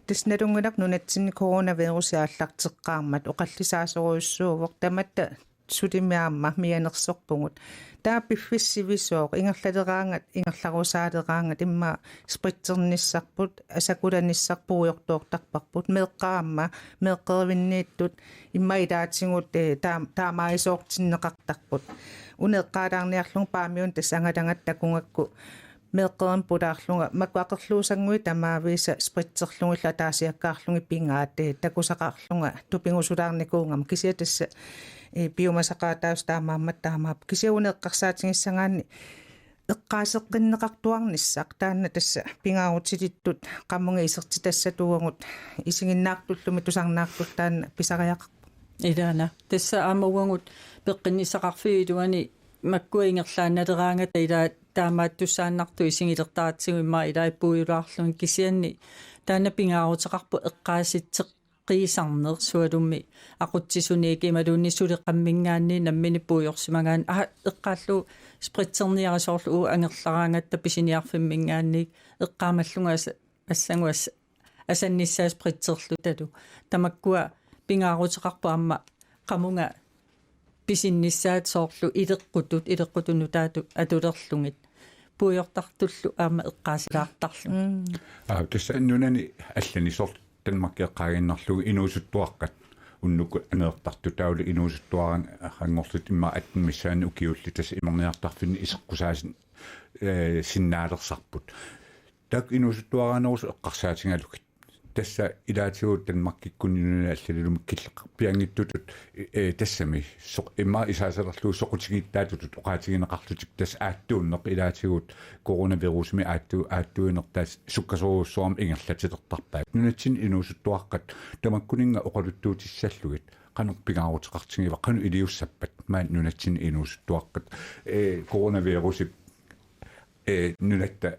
Tassa nalunngilarput nunatsinni coronavirusi aallarteqqaarmat oqallisaasorujussuuvoq, tamatta sulimi aamma mianersorpugut. Taava piffissaq sivisooq, ingerlaleraangat, ingerlarusaaleraangat, immaqa spritsernissaat, asakulanissaq puigortoortarparput, meeqqat aamma, meeqqerivinniittut, immaqa ilaatigut, eh, taam-, taamaagisoortinneqartarput. Una eqqaalaarniarlunga Paamiuni tassa angalagatta takugakku, meeqqerivimmi pulaarlunga, makku aqerluusannguit tamaavisa spritserlugillu ataasiakkaarlugit pigaat, eh, takusaqarlunga tupigusulaarnikuugama, kisianni tassa, eh, piumasaqaataasut taamaammat taamaappoq. Kisianni una eqqarsaatigissagaanni eqqaaseqqinneqartuarnissaq, taanna tassa pingaarutilittut qamunga isertitassat uagut isiginnaartullumi tusarnaartullu taanna pisariaqarpoq. Ilaana. Tassa aamma uagut peqqinnissaqarfiup iluani makkua ingerlaannaleraangata ilaa taamaattussaannartut isigilertaratsigu immaqa ilaa puigulaarlugit, kisianni taanna pingaaruteqarpoq eqqaasitseqqiisarneq, sualummik aqutsisuniit imaluunniit suleqamminngaanniit nammineq puigorsimagaanni, aa, eqqaallugu spritserniarit soorlu uagut angerlaraangatta pisiniarfimminngaanniit eqqaamallunga as-, assagut as-, asannissaat spritserlutalu. Tamakkua pingaaruteqarpoq aamma qamunga pisinnissaat soorlu ileqqutut, ileqqutut nutaatut atulerlugit. Puigortartullu aamma eqqaasilaartarlugit. Mm. Aa, tassa nunani allani soorlu Danmarki eqqaaginnarlugu inuusuttuaqqat unnukkut aneertartut, taavalu inuusuttuaraanngorlutik immaqa atten missaani ukiullit tassa imerniartarfinni iseqqusaas-, eh, sinnaalersarput. Taakku inuusuttuaraanerusut eqqarsaatigalugit. Tassa ilaatigut Danmarkikkunni nunani allalilumi killeqarpianngitsutut, eh, tassami soq-, immaqa isaasalerlugu soqutigiittaatutut oqaatigineqarlutik, tassa aattuunneq ilaatigut coronavirusimi aattu-, aattuinertaat sukkasoorujussuarmik ingerlatilertarpaat. Nunatsinni inuusuttuaqqat tamakkuninnga oqaluttuutissallugit qanoq pingaaruteqartigiva, qanoq iliussappat maani nunatsinni inuusuttuaqqat, eh, coronavirusip, eh, nunatta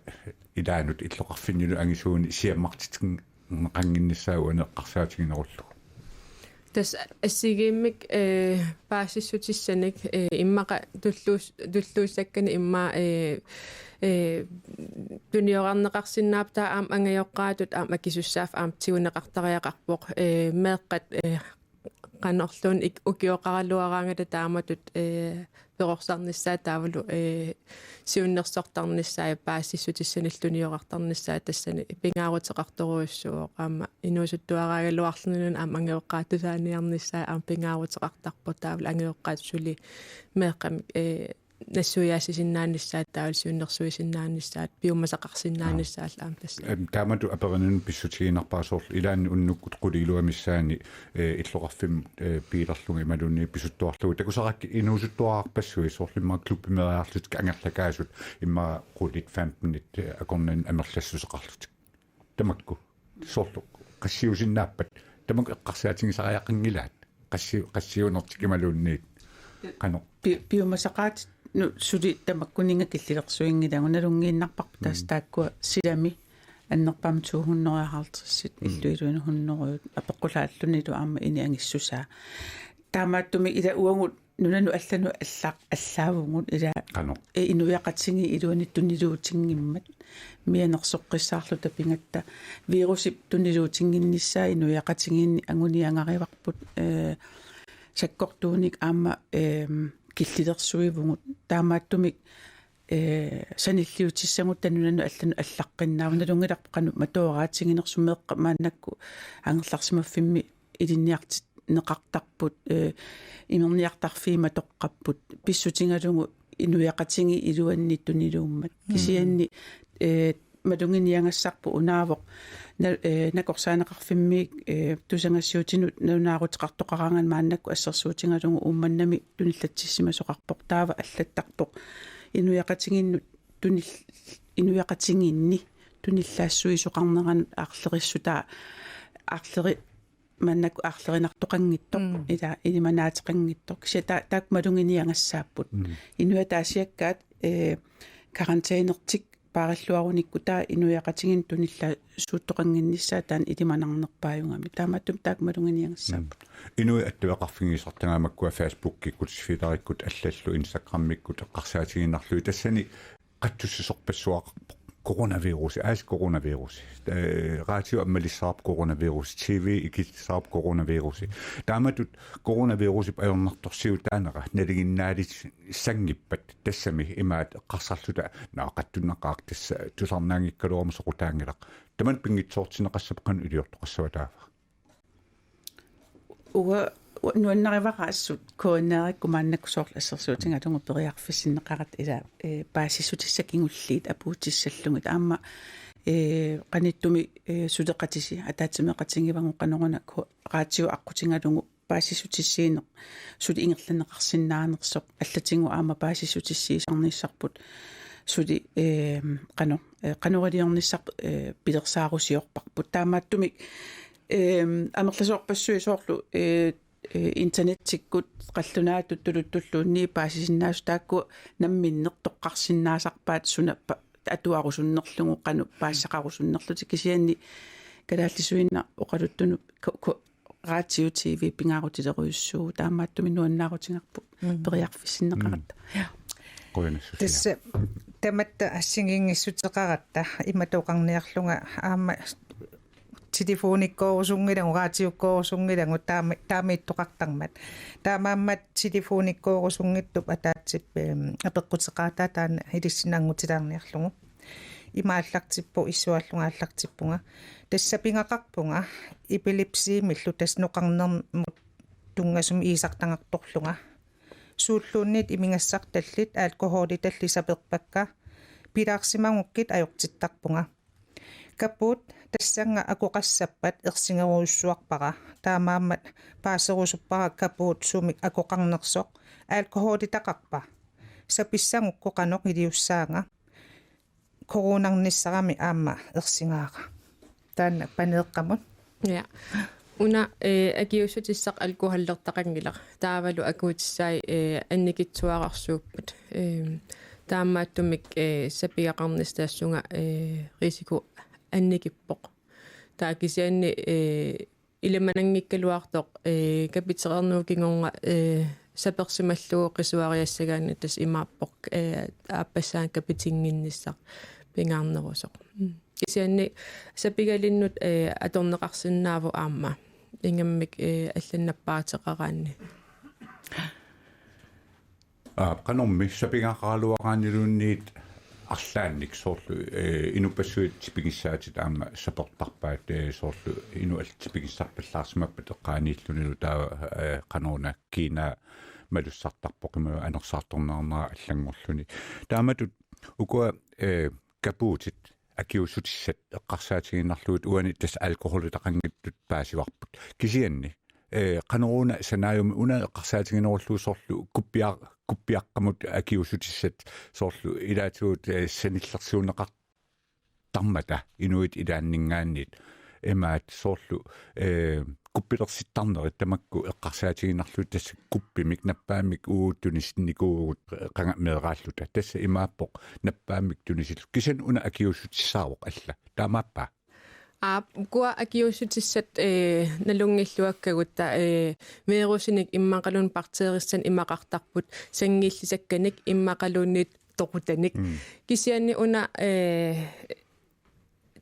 ilaanut illoqarfinnilu angisuuni siammartitseqannginnissaa uani eqqarsaatiginerullugu. Tassa assigiimmik, eh, paasissutissanik, eh, immaqa tulluus-, tulluussakkanik immaqa, eh, eh, tuniorarneqarsinnaapput, taava aamma angajoqqaatut aamma akisussaaffik aamma tiguneqartariaqarpoq, eh, meeqqat, eh, qanorluunniit ik-, ukioqaraluaraangata taamatut, eh, perorsarnissaat taavalu, eh, siunnersortarnissaat, paasissutissanillu tuniorartarnissaat, tassani pingaaruteqartorujussuuvoq, aamma inuusuttuaraagaluarlunilu aamma angajoqqaatut tusaaniarnissaat aamma pingaaruteqartarpoq, taavalu angajoqqaatut suli meeqqamik, eh, nassuiaassisinnaanissaat, taavalu siunnersuisinnaanissaat, piumasaqarsinnaanissaat aamma tassa. Em, taamatut aperinermi pissutigiinnarpara soorlu ilaanni unnukkut qulit iluamik missaanni, eh, illoqarfimmut, eh, biilerlunga imaluunniit pisuttuarlugu. Takusarakkit inuusuttuararpassuit soorlu immaqa klubbimeriarlutik angerlakaasut immaqa qulit femtenit, eh, akornanni amerlassuseqarlutik. Tamakku soorlu qassiusinnaappat? Tamakku eqqarsaatigisariaqanngilaat. Qassi-, qassiunertik imaluunniit qanoq? Pi-, piumasaqaatit Nu suli tamakkuninnga killilersuinngilagut, nalunngiinnarparput tassa taakkua silami annerpaamik to hundrede og halvtreds illuiluinut hundrede apeqqulaallunilu aamma ini angissusaa. Taamaattumik ila uagut nunanut allanut alla-, allaavugut ila Qanoq. E, inuiaqatigiit iluanni tuniluutinngimmat mianersoqqissaarluta pigatta. Virusip tuniluutinnginnissaa inuiaqatigiinni anguniagarivarput, e, sakkortuunik aamma, e, killilersuivugut. Taamaattumik, e, sanilliutissagutta nunanut allanut allaqqinnaavoq, nalunngilarput qanoq matoraatiginersoq, meeqqat maannakkut angerlarsimaffimmi ilinniartinneqartarput, e, imerniartarfiit matoqqapput, pissutigalugu inuiaqatigiit iluanni tuniluummat. Kisianni, e, maluginiagassarput unaavoq na-, e, nakorsaaneqarfimmiit, e, tusagassiuutinut nalunaaruteqartoqaraangat maannakkut assersuutigalugu Uummannami tunillatsissimasoqarpoq, taava allattarpoq inuiaqatigiinnut tunil-, inuiaqatigiinni tunillaassuisoqarneranut aarlerissutaa, aarleri-, maannakkut aarlerinartoqanngitsoq, Mm. ila ilimanaateqanngitsoq. Kisianni ta-, taakku maluginiagassaapput. Mm. Inuit ataasiakkaat, e, karantænertik paarilluarunikku taava inuiaqatigiinnut tunillaassuuttoqannginnissaa taanna ilimanarnerpaajugami. Taamaattumik taakku maluginiagassaapput. Mm. Inuit attaveqarfigisartagaat makkua Facebookikkut, Twitterikkut allallu, Instagrammikkut eqqarsaatigiinnarlugit. Tassani qatsussisorpassuaqarpoq coronavirusi, aasiit coronavirusi. E, radio ammalissaraarput coronavirusi, T V ikillisaraarput coronavirusi. Taamatut coronavirusip ajornartorsiutaanera nalinginnaalissanngippat tassami imaat eqqarsarluta naaqattunnaqaaq tassa tusarnaanngikkaluaruma soqutaanngilaq. Tamanna pinngitsoortinneqassapput, qanoq iliortoqassava taava? Uanga, uanga nuannarivara assut K N R-ikkut maannakkut soorlu assersuutigalugu periarfissinneqaratta ila, e, paasissutissat kingulliit apuutissallugit. Aamma, e, qanittumi, e, suleqatisi ataatsimeeqatigivagut qanoruna ko-, radio aqqutigalugu paasissutissiineq suli ingerlanneqarsinnaanersoq, allatigut aamma paasissutissiisarnissarput suli, e, qano-, e, qanoriliornissaq, e, pilersaarusiorparput. Taamaattumik, e, amerlasoorpassuit soorlu, e, e, internettikkut qallunaatut tuluttulluunniit paasisinnaasut taakku namminneq toqqarsinnaasarpaat suna pa-, atuarusunnerlugu qanoq paasisaqarusunnerlutik, kisianni kalaallisuinnaq oqaluttunut ko-, ko-, radio T V pingaarutilerujussuuvoq, taamaattumik nuannaarutigaarput Mm. periarfissinneqaratta. Mm. Ja. Qujanassusia. Tassa tamatta assigiinngissuteqaratta imatut oqarniarlunga aamma telefonikkoorusunngilagut, radiokkoorusunngilagut taama-, taamaattoqartarmat. Taamaammat telefonikkoorusunngitsup ataatsip, em, apeqquteqaataa taanna ilissinnut anngutilaarniarlugu. Ima aallartippoq, issuaallunga aallartippunga. Tassa sapigaqarpunga epilepsimillu tassa noqarnermut tunngasumik iisartagartorlunga. Suulluunniit imigassartallit alkoholitallit saperpakka. Pilaarsimagukkit ajortittarpunga. Kapuut tassannga akoqassappat ersigerujussuarpara. Taamaammat paaserusuppara kapuut sumik akoqarnersoq. Alkoholitaqarpa? Sapissagukku qanoq iliussaanga? Coronarnissarami aamma ersigaara. Taanna paneeqqamut. Ja. Una, eh, akiuussutissaq alkoholertaqanngilaq. Taavalu akuutissai, eh, annikitsuararsuupput. Eh, taamaattumik, eh, sapigaqarnissaq tassunga, eh, risiko annikippoq. Taava kisianni, eh, ilimananngikkaluartoq, eh, kapitereernugu kingorna, eh, sapersimallugu qisuariassagaanni tassa imaappoq, eh, aappassaanga kapitinnginnissaq pingaarnerusoq. Mm. Kisianni sapigalinnut, eh, atorneqarsinnaavoq aamma. Ingammik, eh, allannappaateqaraanni. Aa, qanormi sapigaqaraluaraanniluunniit arlaannik soorlu, eh, inuppassuit tipigissaatit aamma sapertarpaat, eh, soorlu inuit allat tipigissarpallaarsimappat eqqaaniillunilu taava, eh, qanoruna kiinaa malussartarpoq ima anersaartorneqarnera allanngorluni. Taamatut ukua, eh, kapuutit akiuussutissat eqqarsaatigiinnarlugit uani tassa alkoholitaqanngitsut paasivarput. Kisianni, eh, qanoruna sanaajumi una eqqarsaatiginerullugu soorlu kuppiar-, kuppiaqqamut akiuussutissat soorlu ilaatigut, eh, sanillersuunneqartarmata inuit ilaanninngaanniit. Imaat soorlu, eh, kuppilersittarnerit tamakku eqqarsaatigiinnarlugu, tassa kuppimik nappaammik uagut tunisinnikuuvugut qanga meeraalluta. Tassa imaappoq nappaammik tunisilluta. Kisianni una akiuussutissaavoq alla. Taamaappa? Aap, ukua akiuussutissat, eh, nalunngilluakkagutta, eh, virusinik immaqaluunniit bakteerissanik imaqartarput, sanngillisakkanik immaqaluunniit toqutanik. Mm. Kisianni una, eh,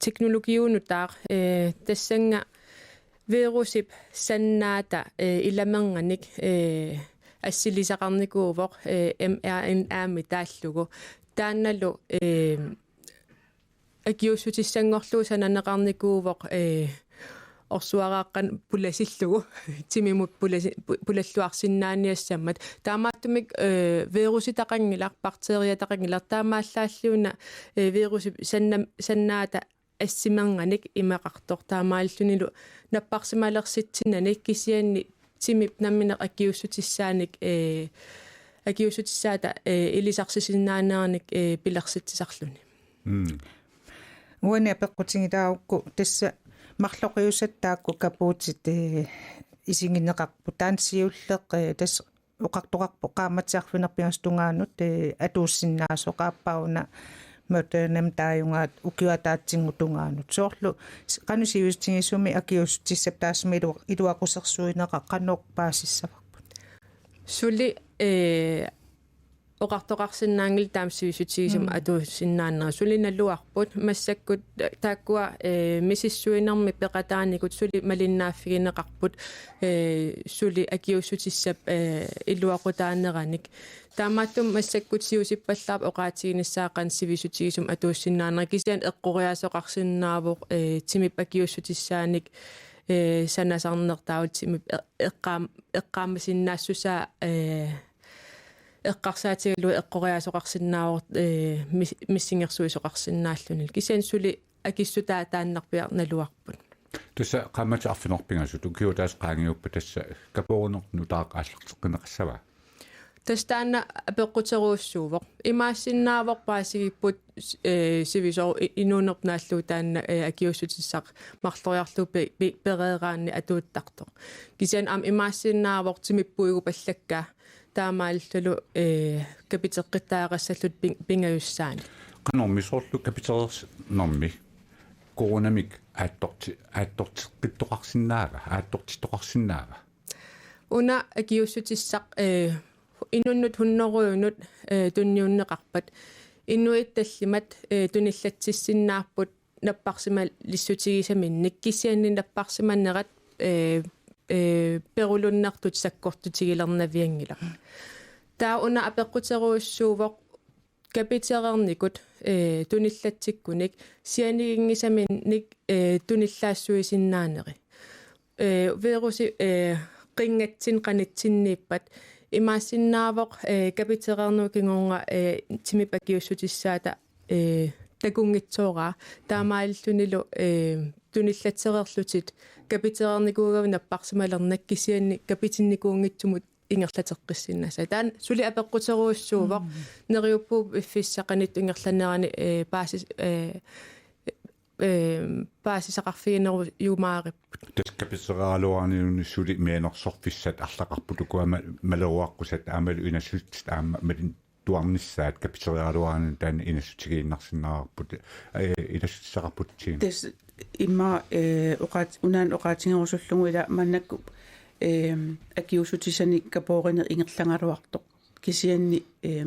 teknologiunutaaq, eh, tassannga virusip sannaata, eh, ilamernganik, eh, assilisaqarnikuuvoq, eh, M R N A-mik taallugu. Taannalu, eh, akiuussutissanngorlugu sananeqarnikuuvoq, eh, orsuaraaqqan pulasillugu, timimut pulasi-, pu-, pulalluarsinnaaniassammat. Taamaattumik, eh, virusitaqanngilaq, bakteeriataqanngilaq, taamaallaalliuna, eh, virusip sanna-, sannaata assimernganik imaqartoq, taamaalillunilu napparsimalersitsinnanik kisianni timip nammineq akiuussutissaanik, eh, akiuussutissaata, eh, ilisarsisinnaanerannik, eh, pilersitsisarluni. Mm. Uani apeqqutigilaarukku tassa marloqiusatta taakku kapuutit, eh, isigineqarput. Taanna siulleq, eh, tassa oqartoqarpoq qaammatit arfineq-pingasut tungaanut, eh, atuussinnaasoq, aappaa una Modernamik taajugaat ukiup ataatsimoortup tungaanut. Soorlu s-, qanoq sivisutigisumik akiuussutissap taassuma ilu-, iluaqusersuineqartoq, qanoq paasissavarput? Suli, eh, oqartoqarsinnaanngilaq taama sivisutigisumik, mm, atuussinnaanerat. Suli naluarput massakkut taakkua, eh, misissuinermi peqataanikut suli malinnaaffigineqarput, eh, suli akiuussutissap, eh, iluaqutaaneranik. Taamaattumik massakkut siusippallaarpoq oqaatiginissaa qanoq sivisutigisumik atuussinnaanerat, kisianni eqqoriaasoqarsinnaavoq, eh, timip akiuussutissaanik, eh, sanasarneq taavalu timip e-, eqqaam-, eqqaamasinnaassusaa, eh, eqqarsaatigalugu eqqoriaasoqarsinnaavoq, eh, mis-, missingersuisoqarsinnaalluni. Kisianni suli akissutaa taannarpiaq naluarput. Tassa qaammatit arfineq-pingasut ukiut ataaseq qaangiuppat tassa kapoorineq nutaaq aallarteqqinneqassava? Tassa taanna apeqquterujussuuvoq. Imaassinnaavoq paasigipput, eh, sivisooq i-, inuunerput naallugu taanna, eh, akiuussutissaq marloriarlugu pe-, pe-, pereeraanni atuuttartoq. Kisianni aamma imaassinnaavoq timip puigupallakkaa. Taamaalillunilu, eh, kapiteqqittariaqassallutik ping-, pingajussaanik. Qanormi soorlu kapitereernermi coronamik aattorti-, aattorteqqittoqarsinnaava, aattortittoqarsinnaava? Una akiuussutissaq, eh, inunnut hunnorujunut, eh, tunniunneqarpat. Inuit tallimat, eh, tunillatsissinnaapput napparsimalissutigisaminnik, kisianni napparsimanerat, eh, eh, perulunnertut sakkortutigilernavianngilaq. Taava una apeqquterujussuuvoq kapitereernikut, eh, tunillatsikkunik sianiginngisaminnik, eh, tunillaassuisinnaaneri. Eh, virusi, eh, qinngatsinni qanitsinniippat imaassinnaavoq, eh, kapitereernikkut kingorna, eh, timip akiuussutissaata, eh, takunngitsooraa. Taamaalillunilu, eh, tunillatsereerlutit kapitereernikuugavit napparsimalernak, kisianni kapitinnikuunngitsumut ingerlateqqissinnaassaaq. Taanna suli apeqquterujussuuvoq. Mm. Neriuppugut piffissaq qanittut ingerlanerani, eh, paasis-, eh, eh, paasisaqarfiginerujumaaripput. Tassa kapitereeraluaranilluunniit suli mianersorfissat arlaqarput, ukua ma-, maleruaqqusat aammalu inassutit aamma malin- tuarnissaat kapitereeraluaranilluunniit taanna inassutigiinnarsinnaavarput, eh, inassutissaqarputit. Tassa immaqa, eh, oqaat-, unaana oqaatigerusullunga ila maannakkut, eh, akiuussutissanik kapoorineq ingerlagaluartoq. Kisianni, eh,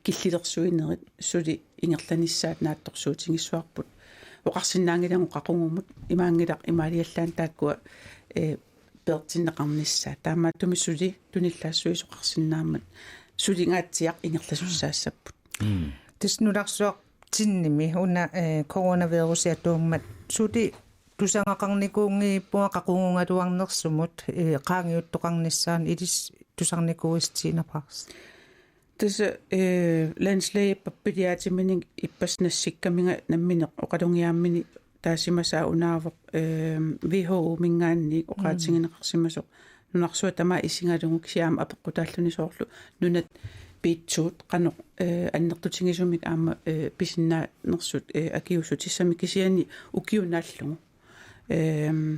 killilersuinerit suli ingerlanissaat naatsorsuutigissavarput. Oqarsinnaanngilagut qaqugumut, imaanngilaq imaaliallaannaq taakkua, eh, peertinneqarnissaat. Taamaattumik suli tunillaassuisoqarsinnaammat sulingaatsiaq ingerlasussaassapput. Mm. Tassa nunarsuartinnimi una, eh, coronavirusi atuummat suli tusagaqarnikuunngippunga qaqugugaluarnersumut, eh, qaangiuttoqarnissaanut ilissi tusarnikuuisi Tine Bramsen? Tassa, eh, landslæge pappiliaatiminik ippassaq nassikkaminga nammineq oqalugiaammini taasimasaa unaavoq, eh, W H O-minngaanniit oqaatigineqarsimasoq. Mm. Nunarsuaq tamaat isigalugu kisianni aamma apeqqutaalluni soorlu nunat piitsuut qanoq, eh, annertutigisumik aamma, eh, pisinnaanersut, eh, akiuussutissamik kisianni ukiup naallugu. Ehm,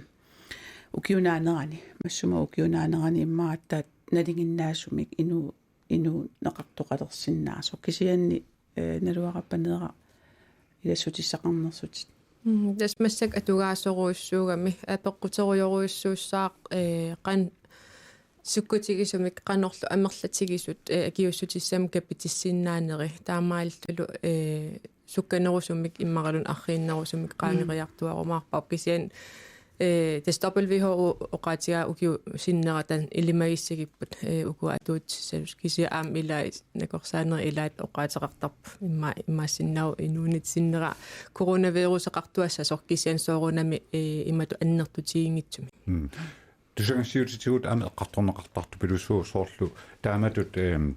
ukiunaanerani, massuma ukiunaanerani immaqa aatsaat nalinginnaasumik inu-, inuuneqartoqalersinnaasoq. Kisianni, eh, naluara Paneeraq ilassutissaqarnersutit. Mm, tassa massakkut atugaasorujussuugami, apeqquterujorujussuussaaq, eh, qan-, sukkutigisumik qanorlu amerlatigisut, eh, akiuussutissamik kapitissinnaaneri. Taamaalillunilu, eh, sukkanerusumik immaqaluunniit arriinnerusumik qaangeriartuarumaarparput kisianni, eh, tassa W H O oqaatigaa ukiut sinnera taanna ilimagissagipput, eh, ukua atuutissasut kisianni aamma ilaat nakorsaanerit ilaat oqaaseqartarput imma-, imaassinnaavoq inuunitta sinnera coronaviruseqartuassasoq kisianni soorunami, eh, imatut annertutiginngitsumik. Mm. Tusagassiuutitigut aamma eqqartorneqartartupilussuuvoq soorlu taamatut, ehm,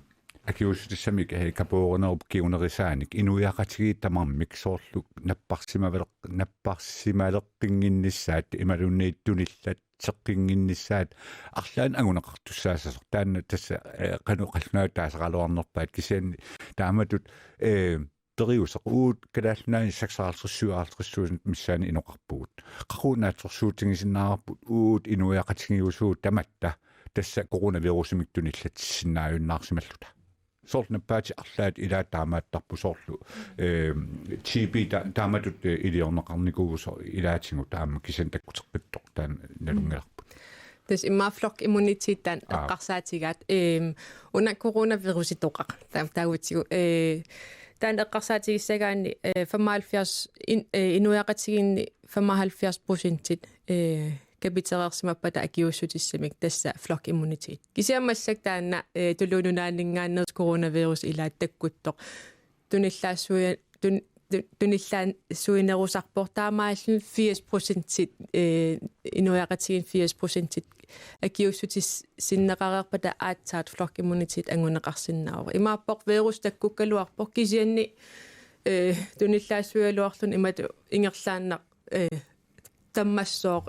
akiuussutissamik, eh, kapoorinerup kingunerisaanik inuiaqatigiit tamarmik soorlu napparsimavaleq-, napparsimaleqqinnginnissaat imaluunniit tunillatseqqinnginnissaat arlaannik anguneqartussaassasoq. Taanna tassa, eh, qanoq qallunaatut taasaraluarnerpaat kisianni taamatut, eh, periuseq uagut Kalaallit Nunaanni seksoghalvtreds syvoghalvtreds tusind missaani inoqarpugut. Qaqugu naatsorsuutigisinnaavarput uagut inuiaqatigiiusugut tamatta tassa coronavirusimik tunillatsissinnaajunnaarsimalluta. Soorlu nappaatit arlaat ilaat taamaattarput soorlu, eh, T B ta-, taamatut, eh, iliorneqarnikuuvoq so-, ilaatigut aamma kisianni takkuteqqittoq taanna nalunngilarput. Tassa immaqa flokimmunitet taanna Aap. eqqarsaatigaat, ehm, una coronavirusitoqaq, taa-, taagutsigu, eh, taanna eqqarsaatigissagaanni, eh, femoghalvfjerds in-, eh, inuiaqatigiinni femoghalvfjerds procentit, eh, kapitereersimappata akiuussutissamik tassa flokimmunitet. Kisianni massakkut taanna, eh, Tuluit Nunaanninngaanneersoq coronavirus ilaat takkuttoq. Tunillaassuia-, tun-, tu-, tunillaassuinerusarpoq taamaalilluni firs procentit, eh, inuiaqatigiinni firs procentit akiuussutissinneqareerpata aatsaat flokimmunitet anguneqarsinnaavoq. Imaappoq virus takkukkaluarpoq kisianni, eh, tunillaassuigaluarluni imatut ingerlaannaq, eh, tammassooq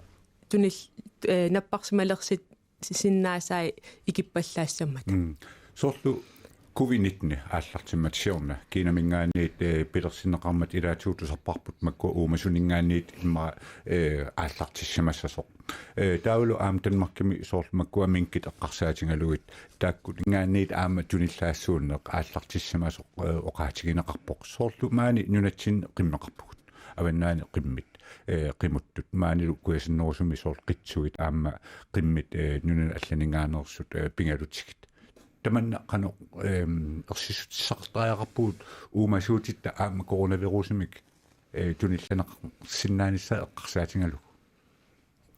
tunil-, eh, napparsimalersit sinnaasai ikippallaassammata. Mm. Soorlu covid nitten aallartimmata siorna Kinaminngaanniit, eh, pilersinneqarmat ilaatigut tusarparput makkua uumasuninngaanniit immaqa, eh, aallartissimassasoq. Eh, taavalu aamma Danmarkimi soorlu makkua minkit eqqarsaatigalugit taakkuninngaanniit aamma tunillaassuunneq aallartissimasoq, eh, oqaatigineqarpoq. Soorlu maani nunatsinni qimmeqarpugut. Avannaani qimmit, eh, qimuttut. Maanilu kujasinnerusumi soorlu qitsuit aamma qimmit, eh, nunanut allaninngaanneersut, eh, pigalutigit. Tamanna qanoq, ehm, ersissutissaqartariaqarpugut uumasuutitta aamma coronavirusimik, eh, tunillaneqarsinnaanissaa eqqarsaatigalugu.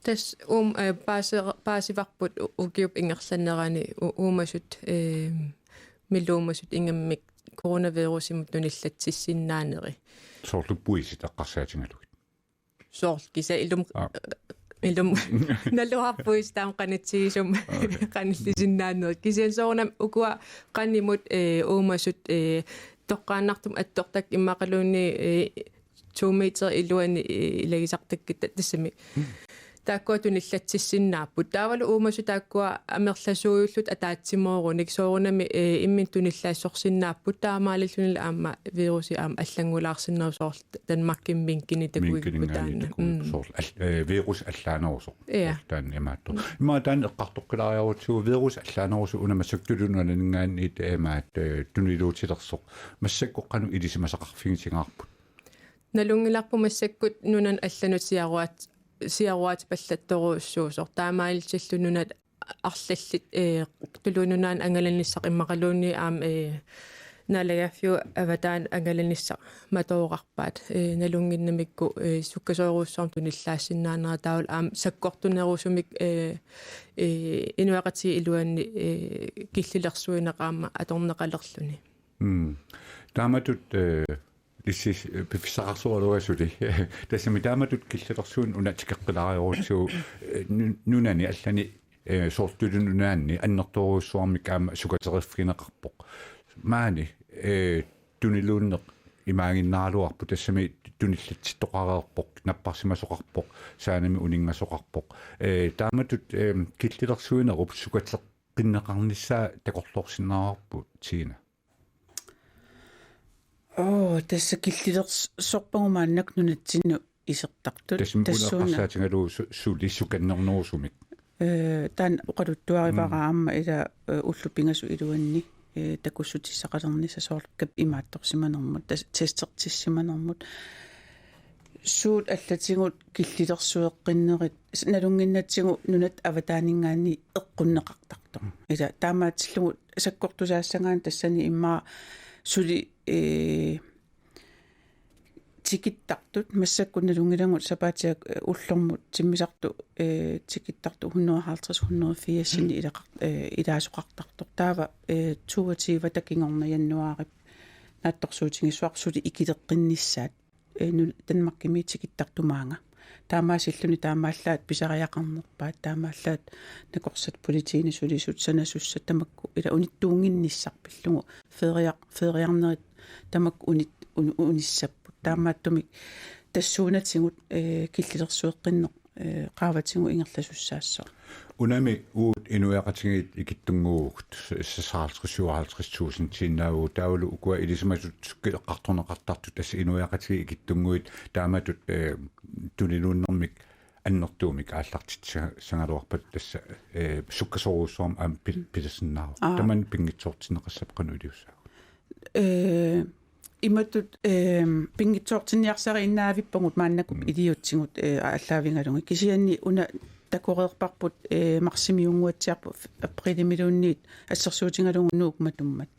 Tassa uum-, eh, paase-, paasivarput u-, ukiup ingerlanerani u-, uumasut, eh, milluumasut ingammik coronavirusimut tunillatsissinnaaneri. Soorlu puisit eqqarsaatigalugit. Soorlu kisianni ilum-, Aa. ilum-, naluara puisit taama qanitsigisumik Okay. qanillisinnaaneri. Kisianni soorunami ukua qanimut, eh, uumasut, eh, toqqaannartumik attortakkit immaqaluunniit, eh, to meter iluani, eh, ilagisartakkit ta-, tassami. Mm. Taakkua tunillatsissinnaapput. Taavalu uumasut taakkua amerlasuujullutik ataatsimooruni. Soorunami, eh, imminut tunillaassorsinnaapput. Taamaalillunilu aamma virusi aamma allanngulaarsinnaavoq soorlu Danmarkimi minkini takuippoq Minkininngaanniit taanna. takuippoq Mm. soorlu al-, eh, virus allaanerusoq. Ja. Soorlu taanna imaattoq. Mm. Immaqa taanna eqqartoqqilaariarutsigu virus allaanerusoq una massakkut Tuluit Nunaanninngaanniit, eh, imaat, eh, tuniluutilersoq. Massakkut qanoq ilisimasaqarfigitingaarput? Nalunngilarput massakkut nunanut allanut siaruat-, siaruatipallattorujussuusoq. Taamaalillutillu nunat arlallit, eh, Tuluit Nunaannut angalanissaq immaqaluunniit aamma, eh, Naalagaaffivut avataanut angalanissaq matoorarpaat, eh, nalunnginnamikku, eh, sukkasoorujussuarmik tunillaassinnaanera taavalu aamma sakkortunerusumik, eh, eh, inuiaqatigiit iluanni, eh, killilersuineq aamma atorneqalerluni. Mm. Taamatut, eh, lissis-, eh, piffissaqarsoraluarlugu suli. Tassami taamatut killilersuineq una tikeqqilaariarutsigu, eh, nu-, nunani allani, eh, soorlu Tuluit Nunaanni annertoorujussuarmik aamma sukateriffigineqarpoq. Maani, eh, tuniluunneq imaaginnaraluarpoq tassami tunillatsittoqareerpoq, napparsimasoqarpoq, saanami uninngasoqarpoq. Eh, taamatut, eh, killilersuinerup sukateqqinneqarnissaa takorloorsinnaavarput Tina. Oo, tassa killilersorpagut maannakkut nunatsinnut isertartut. Tassami una tassuuna eqqarsaatigalugu su-, suli sukannernerusumik. Ee, taanna oqaluttuarivara aamma ila, ee, ullut pingasut iluanni, ee, takussutissaqalernissaq soorlu aap imaattorsimanermut, tas-, testertissimanermut. Suut allatigut killilersueqqinnerit, s-, nalunnginnatsigu nunatta avataaninngaanniit eqqunneqartartoq. Ila taamaatsillugu sakkortusaassagaanni tassani immaqa suli, ee, tikittartut, massakkut nalunngilagut sapaatip-, ee, ullormut timmisartut, ee, tikittartut hundrede og halvtreds, hundrede og firs-inik ilaqar-, ee, ilaasoqartartoq. Taava, ee, toogtyve-ata kingorna januaarip naatsorsuutigissavarput suli ikileqqinnissaat, ee, nu-, Danmarkimi tikittartut maanga. Taamaasilluni taamaallaat pisariaqarnerpaat, taamaallaat nakorsat, politiinit sulisut, sanasussat, tamakku ila unittuunnginnissaq pillugu feeriar-, feeriarnerit tamakku unit-, un-, unissapput. Taamaattumik tassuunatigut, ee, killilersueqqinneq, ee, qaavatigut ingerlasussaassaaq. Unami uagut inuiaqatigiit ikittunnguuvugut, s-, seksoghalvtreds, syvoghalvtreds tusindsiinnaavugut, taavalu ukua ilisimasut sukkeqqartorneqartartut tassa inuiaqatigiit ikittunnguit taamatut, ee, tuninuunnermik annertuumik aallartitsisagaluarpat tassa, ee, sukkasoorujussuarmik aamma pil-, pilersinnaavoq. Aa. Tamanna pinngitsoortinneqassapput qanoq iliussaagut? Ee, imatut, ee, pinngitsoortinniarsariinnaavippagut maannakkut, mm, iliuutsigut, ee, aallaavigalugit. Kisianni una takoreerparput, ee, marsimiunnguatsiarput f-, aprilimiluunniit assersuutigalugu Nuuk matummat.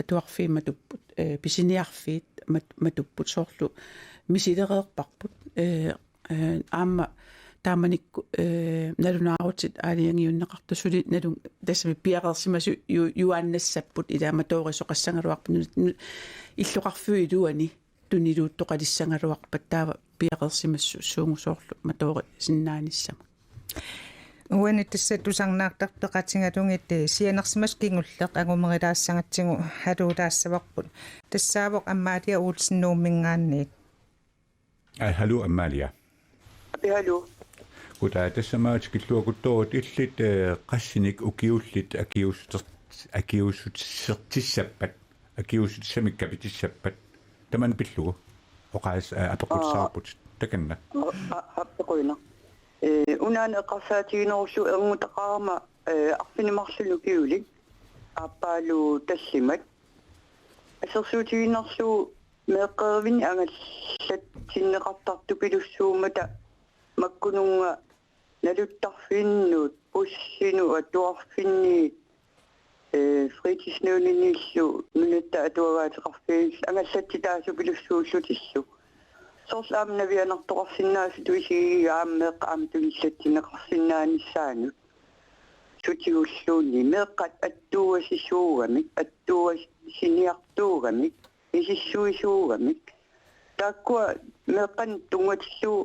Atuarfiit matupput, ee, pisiniarfiit mat-, matupput soorlu misilereerparput, ee, ee, aamma taamanikkut, ee, nalunaarutit aalajangiunneqartut suli nalun-, tassami piareersimasut ju-, juaannassapput ila matoorisoqassagaluarpat nu-, nu-, illoqarfiup iluani tuniluuttoqalissagaluarpat taava piareersimassuugut soorlu matoorisinnaanissamut. Uani tassa tusarnaartartut peqatigalugit, ee, sianersimasut kingulleq angumerilaassagatsigu haluulaassavarput. Tassaavoq Amalia Olsen Nuumminngaanniit. Ai, hallo, Amalia. Api, hallo. Goddag, tassa aamma tikilluakuttoorit illit, ee, qassinik ukiullit akiuussuter-, akiuussutissertissappat, akiuussutissamik kapitissappat, tamanna pillugu. Oqaas-, ee, apeqqutissavarput. Aa. Takanna. Aa, aa, apeqquina. Ee, unaana eqqarsaatiginerullugu erngutaqarama, ee, arfineq-marlunut ukiulik, aappaalu tallimat. Assersuutigiinnarlugu meeqqerivinni angallatsinneqartartupilussuummata makkununnga naluttarfinnut, bussinut, atuarfinni, ee, fritidsnævninillu nunatta atuagaateqarfianillu angallatsitaasupilussuullutillu. Soorlu aamma navianartoqarsinnaasutut isigigiga aamma meeqqat aamma tunillatsinneqarsinnaanissaannut. Sutigulluunniit meeqqat attuuasisuugamik, attuuasiniartuugamik, misissuisuugamik. Taakkua meeqqanut tunngatillugu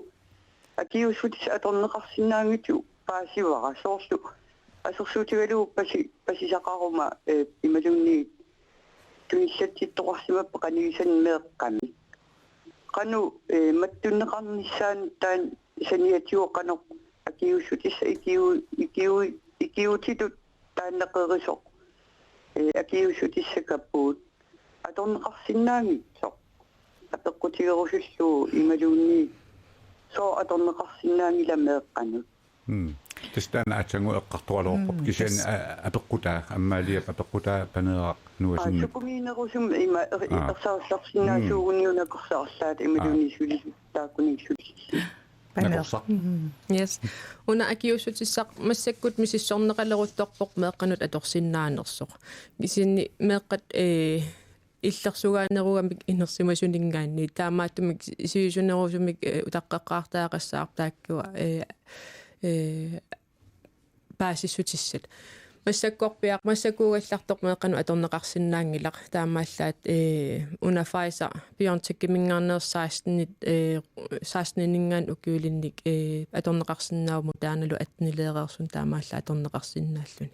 akiuussutissat atorneqarsinnaanngitsut paasivara soorlu assersuutigalugu pasi-, pasisaqaruma, ee, imaluunniit tunillatsittoqarsimappat qanigisannik meeqqamik. Qanoq, ee, mattunneqarnissaanut taanna saniatigut qanoq akiuussutissat ikiu-, ikiu-, ikiuutitut taanna qerisoq, ee, akiuussutissakkapput atorneqarsinnaanngitsoq. Apeqqutigerusullugu imaluunniit sooq atorneqarsinnaanngilaq meeqqanut. Mm. Tassa taanna aatsaannguaq eqqartoraluarpoq. Mm, kisianni tassa. A-, apeqqutaa, Amaliap apeqqutaa Paneeraq Aa, nuasunngippat. Sukumiinerusumik ima er-, Aa. Ersarisarsinnaasuuguniuk nakorsarlaat imaluunniit suli taakkununnga suli. Paneeraq. Nakorsaq. Mm. Yes. Una akiuussutissaq massakkut misissorneqaleruttorpoq meeqqanut atorsinnaanersoq. Kisianni meeqqat, ee, illersugaanerugamik inersimasuninngaanniit. Taamaattumik sivisunerusumik, ee, utaqqeqqaartariaqassaaq taakkua, ee, ee, paasissutissat. Massakkorpiaq, massakkuugallartoq meeqqanut atorneqarsinnaanngilaq. Taamaallaat, ee, una Pfizer-BioNTech-iminngaanneersoq seksten-it, ee, seksten-ininngaanniit ukiulinnik, ee, atorneqarsinnaavoq Modernalu atten-ileereersoq taamaallaat atorneqarsinnaalluni.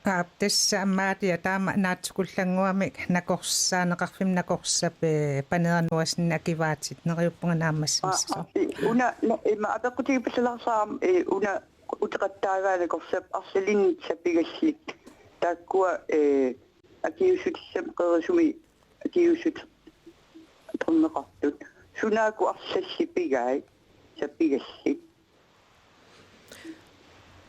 Aap, tassa Amalia taama naatsukullannguamik nakorsaaneqarfimmi nakorsap, ee, Paneeraq nuasinni akivaatit neriuppunga naammassimassasoq. Aa, aa, una, na-, ima apeqqutigipallaarsaram, ee, una uteqattaagaa nakorsap arlalinnik sapigallit. Taakkua, ee, akiuussutissat qerisumik akiuussut atorneqartut. Sunaakku arlallit pigai, sapigallit?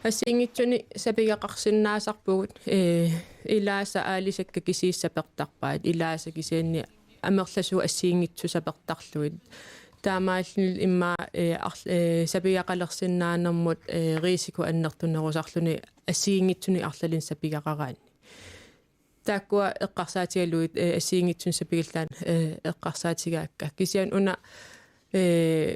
Assigiinngitsunik sapigaqarsinnaasarpugut, ee, ilaasa aalisakkat kisiisa sapertarpaat, ilaasa kisianni amerlasuut assigiinngitsut sapertarlugit. Taamaalilluni immaqa, ee, arl-, ee, sapigaqalersinnaanermut, ee, risiko annertunerusarluni assigiinngitsunik arlalinnik sapigaqaraanni. Taakkua eqqarsaatigalugit, ee, assigiinngitsunik sapigallaannik, ee, eqqarsaatigaakka. Kisianni una, ee,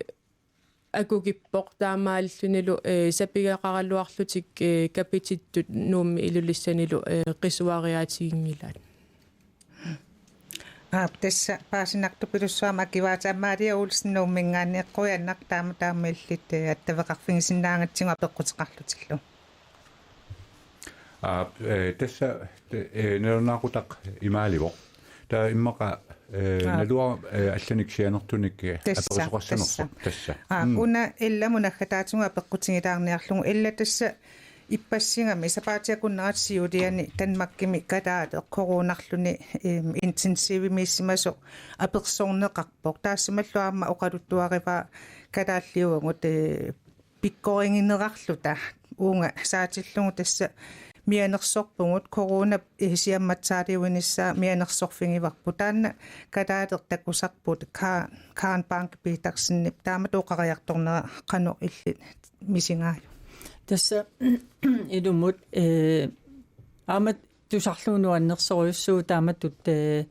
akukippoq taamaalillunilu, ee, sapigaqaraluarlutik, ee, kapitittut Nuummi Ilulissanilu, ee, qisuariaatiginngilaat. Aap, tassa paasinartupilussuarmik akivaat, Amalia Olsen Nuumminngaanniit, qujanaq taama taamaalillutit, ee, attaveqarfigisinnaagatsigu apeqquteqarlutillu. Aa, ee, tassa, te-, ee, nalunaaqutaq imaalivoq. Taava immaqa, ee, Aa. naluara, ee, allanik sianertunik, ee, Tassa, aperisoqassanersoq. tassa. Tassa. Aa, Mm. una Ellamut naggataatigut apeqqutigilaarniarlugu. Ella, tassa ippassigami sapaatip-akunnerata siuliani Danmarkimi kalaaleq coronarluni, em, intensivimiissimasoq apersorneqarpoq. Taassumalu aamma oqaluttuarivaa kalaalliuagut, ee, pikkoriginerarluta uunga saatillugu, tassa mianersorpugut, corona, eh, siammatsaaliuinissaa mianersorfigivarput. Taanna kalaaleq takusarput Ka-, Karen Bank Petersenip, taamatut oqariartornera qanoq illit misigaajuk? Tassa ilumut, eh, aamma tusarlugu nuannersorujussuuvoq taamatut, eh,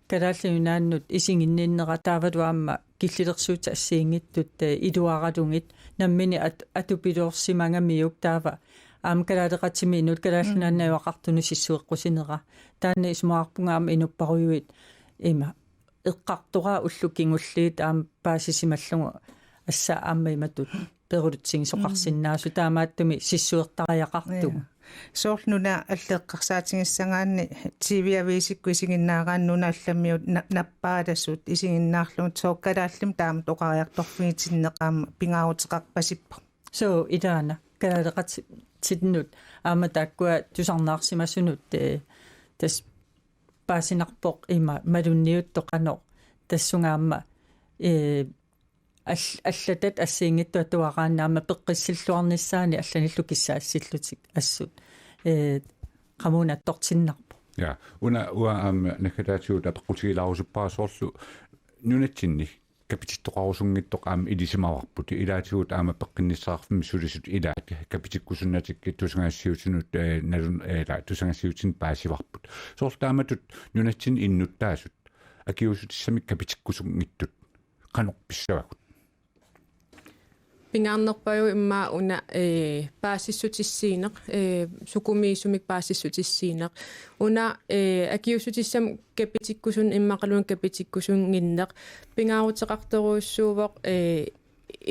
Kalaallit Nunaannut isiginninnera, taavalu aamma killilersuutit assigiinngitsut, eh, iluaralugit nammineq at-, atupiloorsimagamiuk, taava aamma kalaaleqatiminnut Kalaallit Nunaanni najugaqartunut sissueqqusinera. Taanna isumaqarpunga aamma inupparujuit ima eqqartoraat ullut kingulliit aamma paasisimallugu, assa aamma imatut perulutigisoqarsinnaasut, taamaattumik sissuertariaqartugut. Ja. Soorlu nuna allat eqqarsaatigissagaanni T V-aviisikkut isiginnaaraanni nuna allamiut na-, nappaalasut isiginnaarlugit, sooq kalaallimik taamatut oqariartorfigitinneq aamma pingaaruteqarpasippoq? Suu, ilaana kalaaleqatitsinnut aamma taakkua tusarnaarsimasunut, eh, tassa paasinarpoq ima malunniuttoq qanoq tassunga aamma, eh, all-, allatat assigiinngitsut atuaraanni aamma peqqissilluarnissaannik allanillu kissaassillutik assut, eh, qamuuna attortinnarpoq. Ja, una uanga aamma naggataatigut apeqqutigilaarusuppara, soorlu nunatsinni kapitittoqarusunngitsoq aamma ilisimavarput. Ilaatigut aamma peqqinnissaqarfimmi sulisut ilaat kapitikkusunnatik tusagassiuutinut, eh, nalun-, eh, ila tusagassiuutinut paasivarput. Soorlu taamatut nunatsinni innuttaasut akiuussutissamik kapitikkusunngitsut qanoq pissavagut? Pingaarnerpaavoq immaqa una, eh, paasissutissiineq, eh, sukumiisumik paasissutissiineq. Una, eh, akiuussutissamik kapitikkusunneq immaqaluunniit kapitikkusunnginneq pingaaruteqartorujussuuvoq, eh,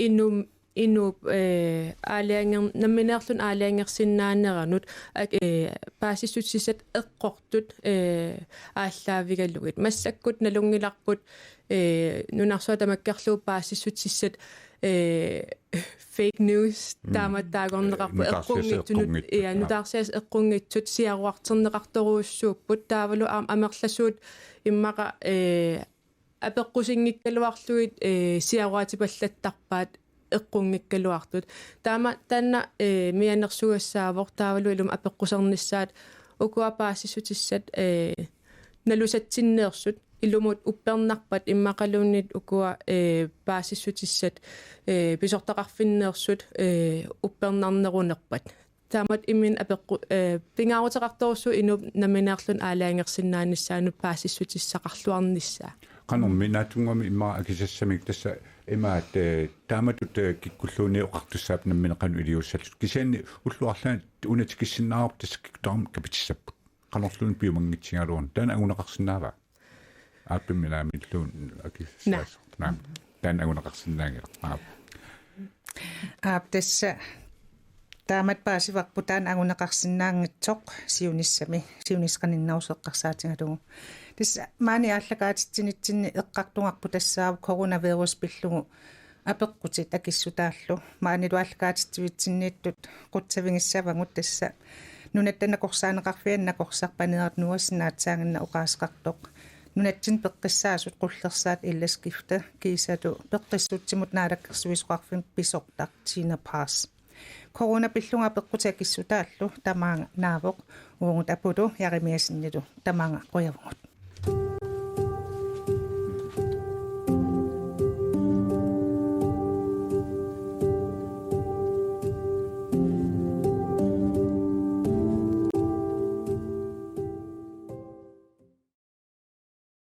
inum-, inuup, eh, aalajanger-, nammineerluni aalajangersinnaaneranut, ak-, eh, paasissutissat eqqortut, eh, aallaavigalugit. Massakkut nalunngilarput, eh, nunarsuaq tamakkerlugu paasissutissat, eh, fake news, Mm. taamattaagorneqarput, Eh, nutaarsiassat eqqunngitsunut, eqqunngitsut. Ja, Aap. nutaarsiassat eqqunngitsut siaruarterneqartorujussuupput, taavalu aamma amerlasuut immaqa, eh, apeqqusinngikkaluarlugit, eh, siaruaatipallattarpaat eqqunngikkaluartut. Taama taanna, eh, mianersugassaavoq, taavalu ilumut apeqqusernissaat ukua paasissutissat, eh, nalusatsinneersut ilumut uppernarpat immaqaluunniit ukua, eh, paasissutissat, eh, pisortaqarfinneersut, eh, uppernarnerunerpat. Taamatut imminut apeqqu-, eh, pingaaruteqartorujussuuvoq inuup nammineerluni aalajangersinnaanissaanut paasissutissaqarluarnissaa. Qanormi naatsunnguamik immaqa akisassamik tassa imaat, eh, taamatut, eh, kikkulluunniit oqartussaapput nammineq qanoq iliussallutik. Kisianni ullut arlaanni una tikissinnaavarput tassa kikkut tamarmik kapitissapput. Qanorluunniit piumanngitsigaluarneq. Taanna anguneqarsinnaava? Aappimmi naamilluun akissaasoq. Naa. Naa. Taanna anguneqarsinnaanngilaq. Aap. Aap, tassa taamatut paasivarput taanna anguneqarsinnaanngitsoq siunissami, siunissaq qaninnerusoq eqqarsaatigalugu. Tassa maani aallakaatitsinitsinni eqqartugarput tassaavoq coronavirus pillugu apeqqutit akissutaallu. Maanilu aallakaatitsivitsinniittut qutsavigissavagut, tassa Nunatta Nakorsaaneqarfiani nakorsaq paneeraq nuugassinnaatsaanginna oqaaseqartoq. Nunatsinni peqqissaasut qullersaat Illerskifte kiisalu peqqissutsimut naalakkersuisoqarfimmut pisortaq Tina Pass. Corona pillunga peqqutit akissutaallu tamaanga naavoq. Uagut Apulu Jeremiassenilu tamaanga qujavugut.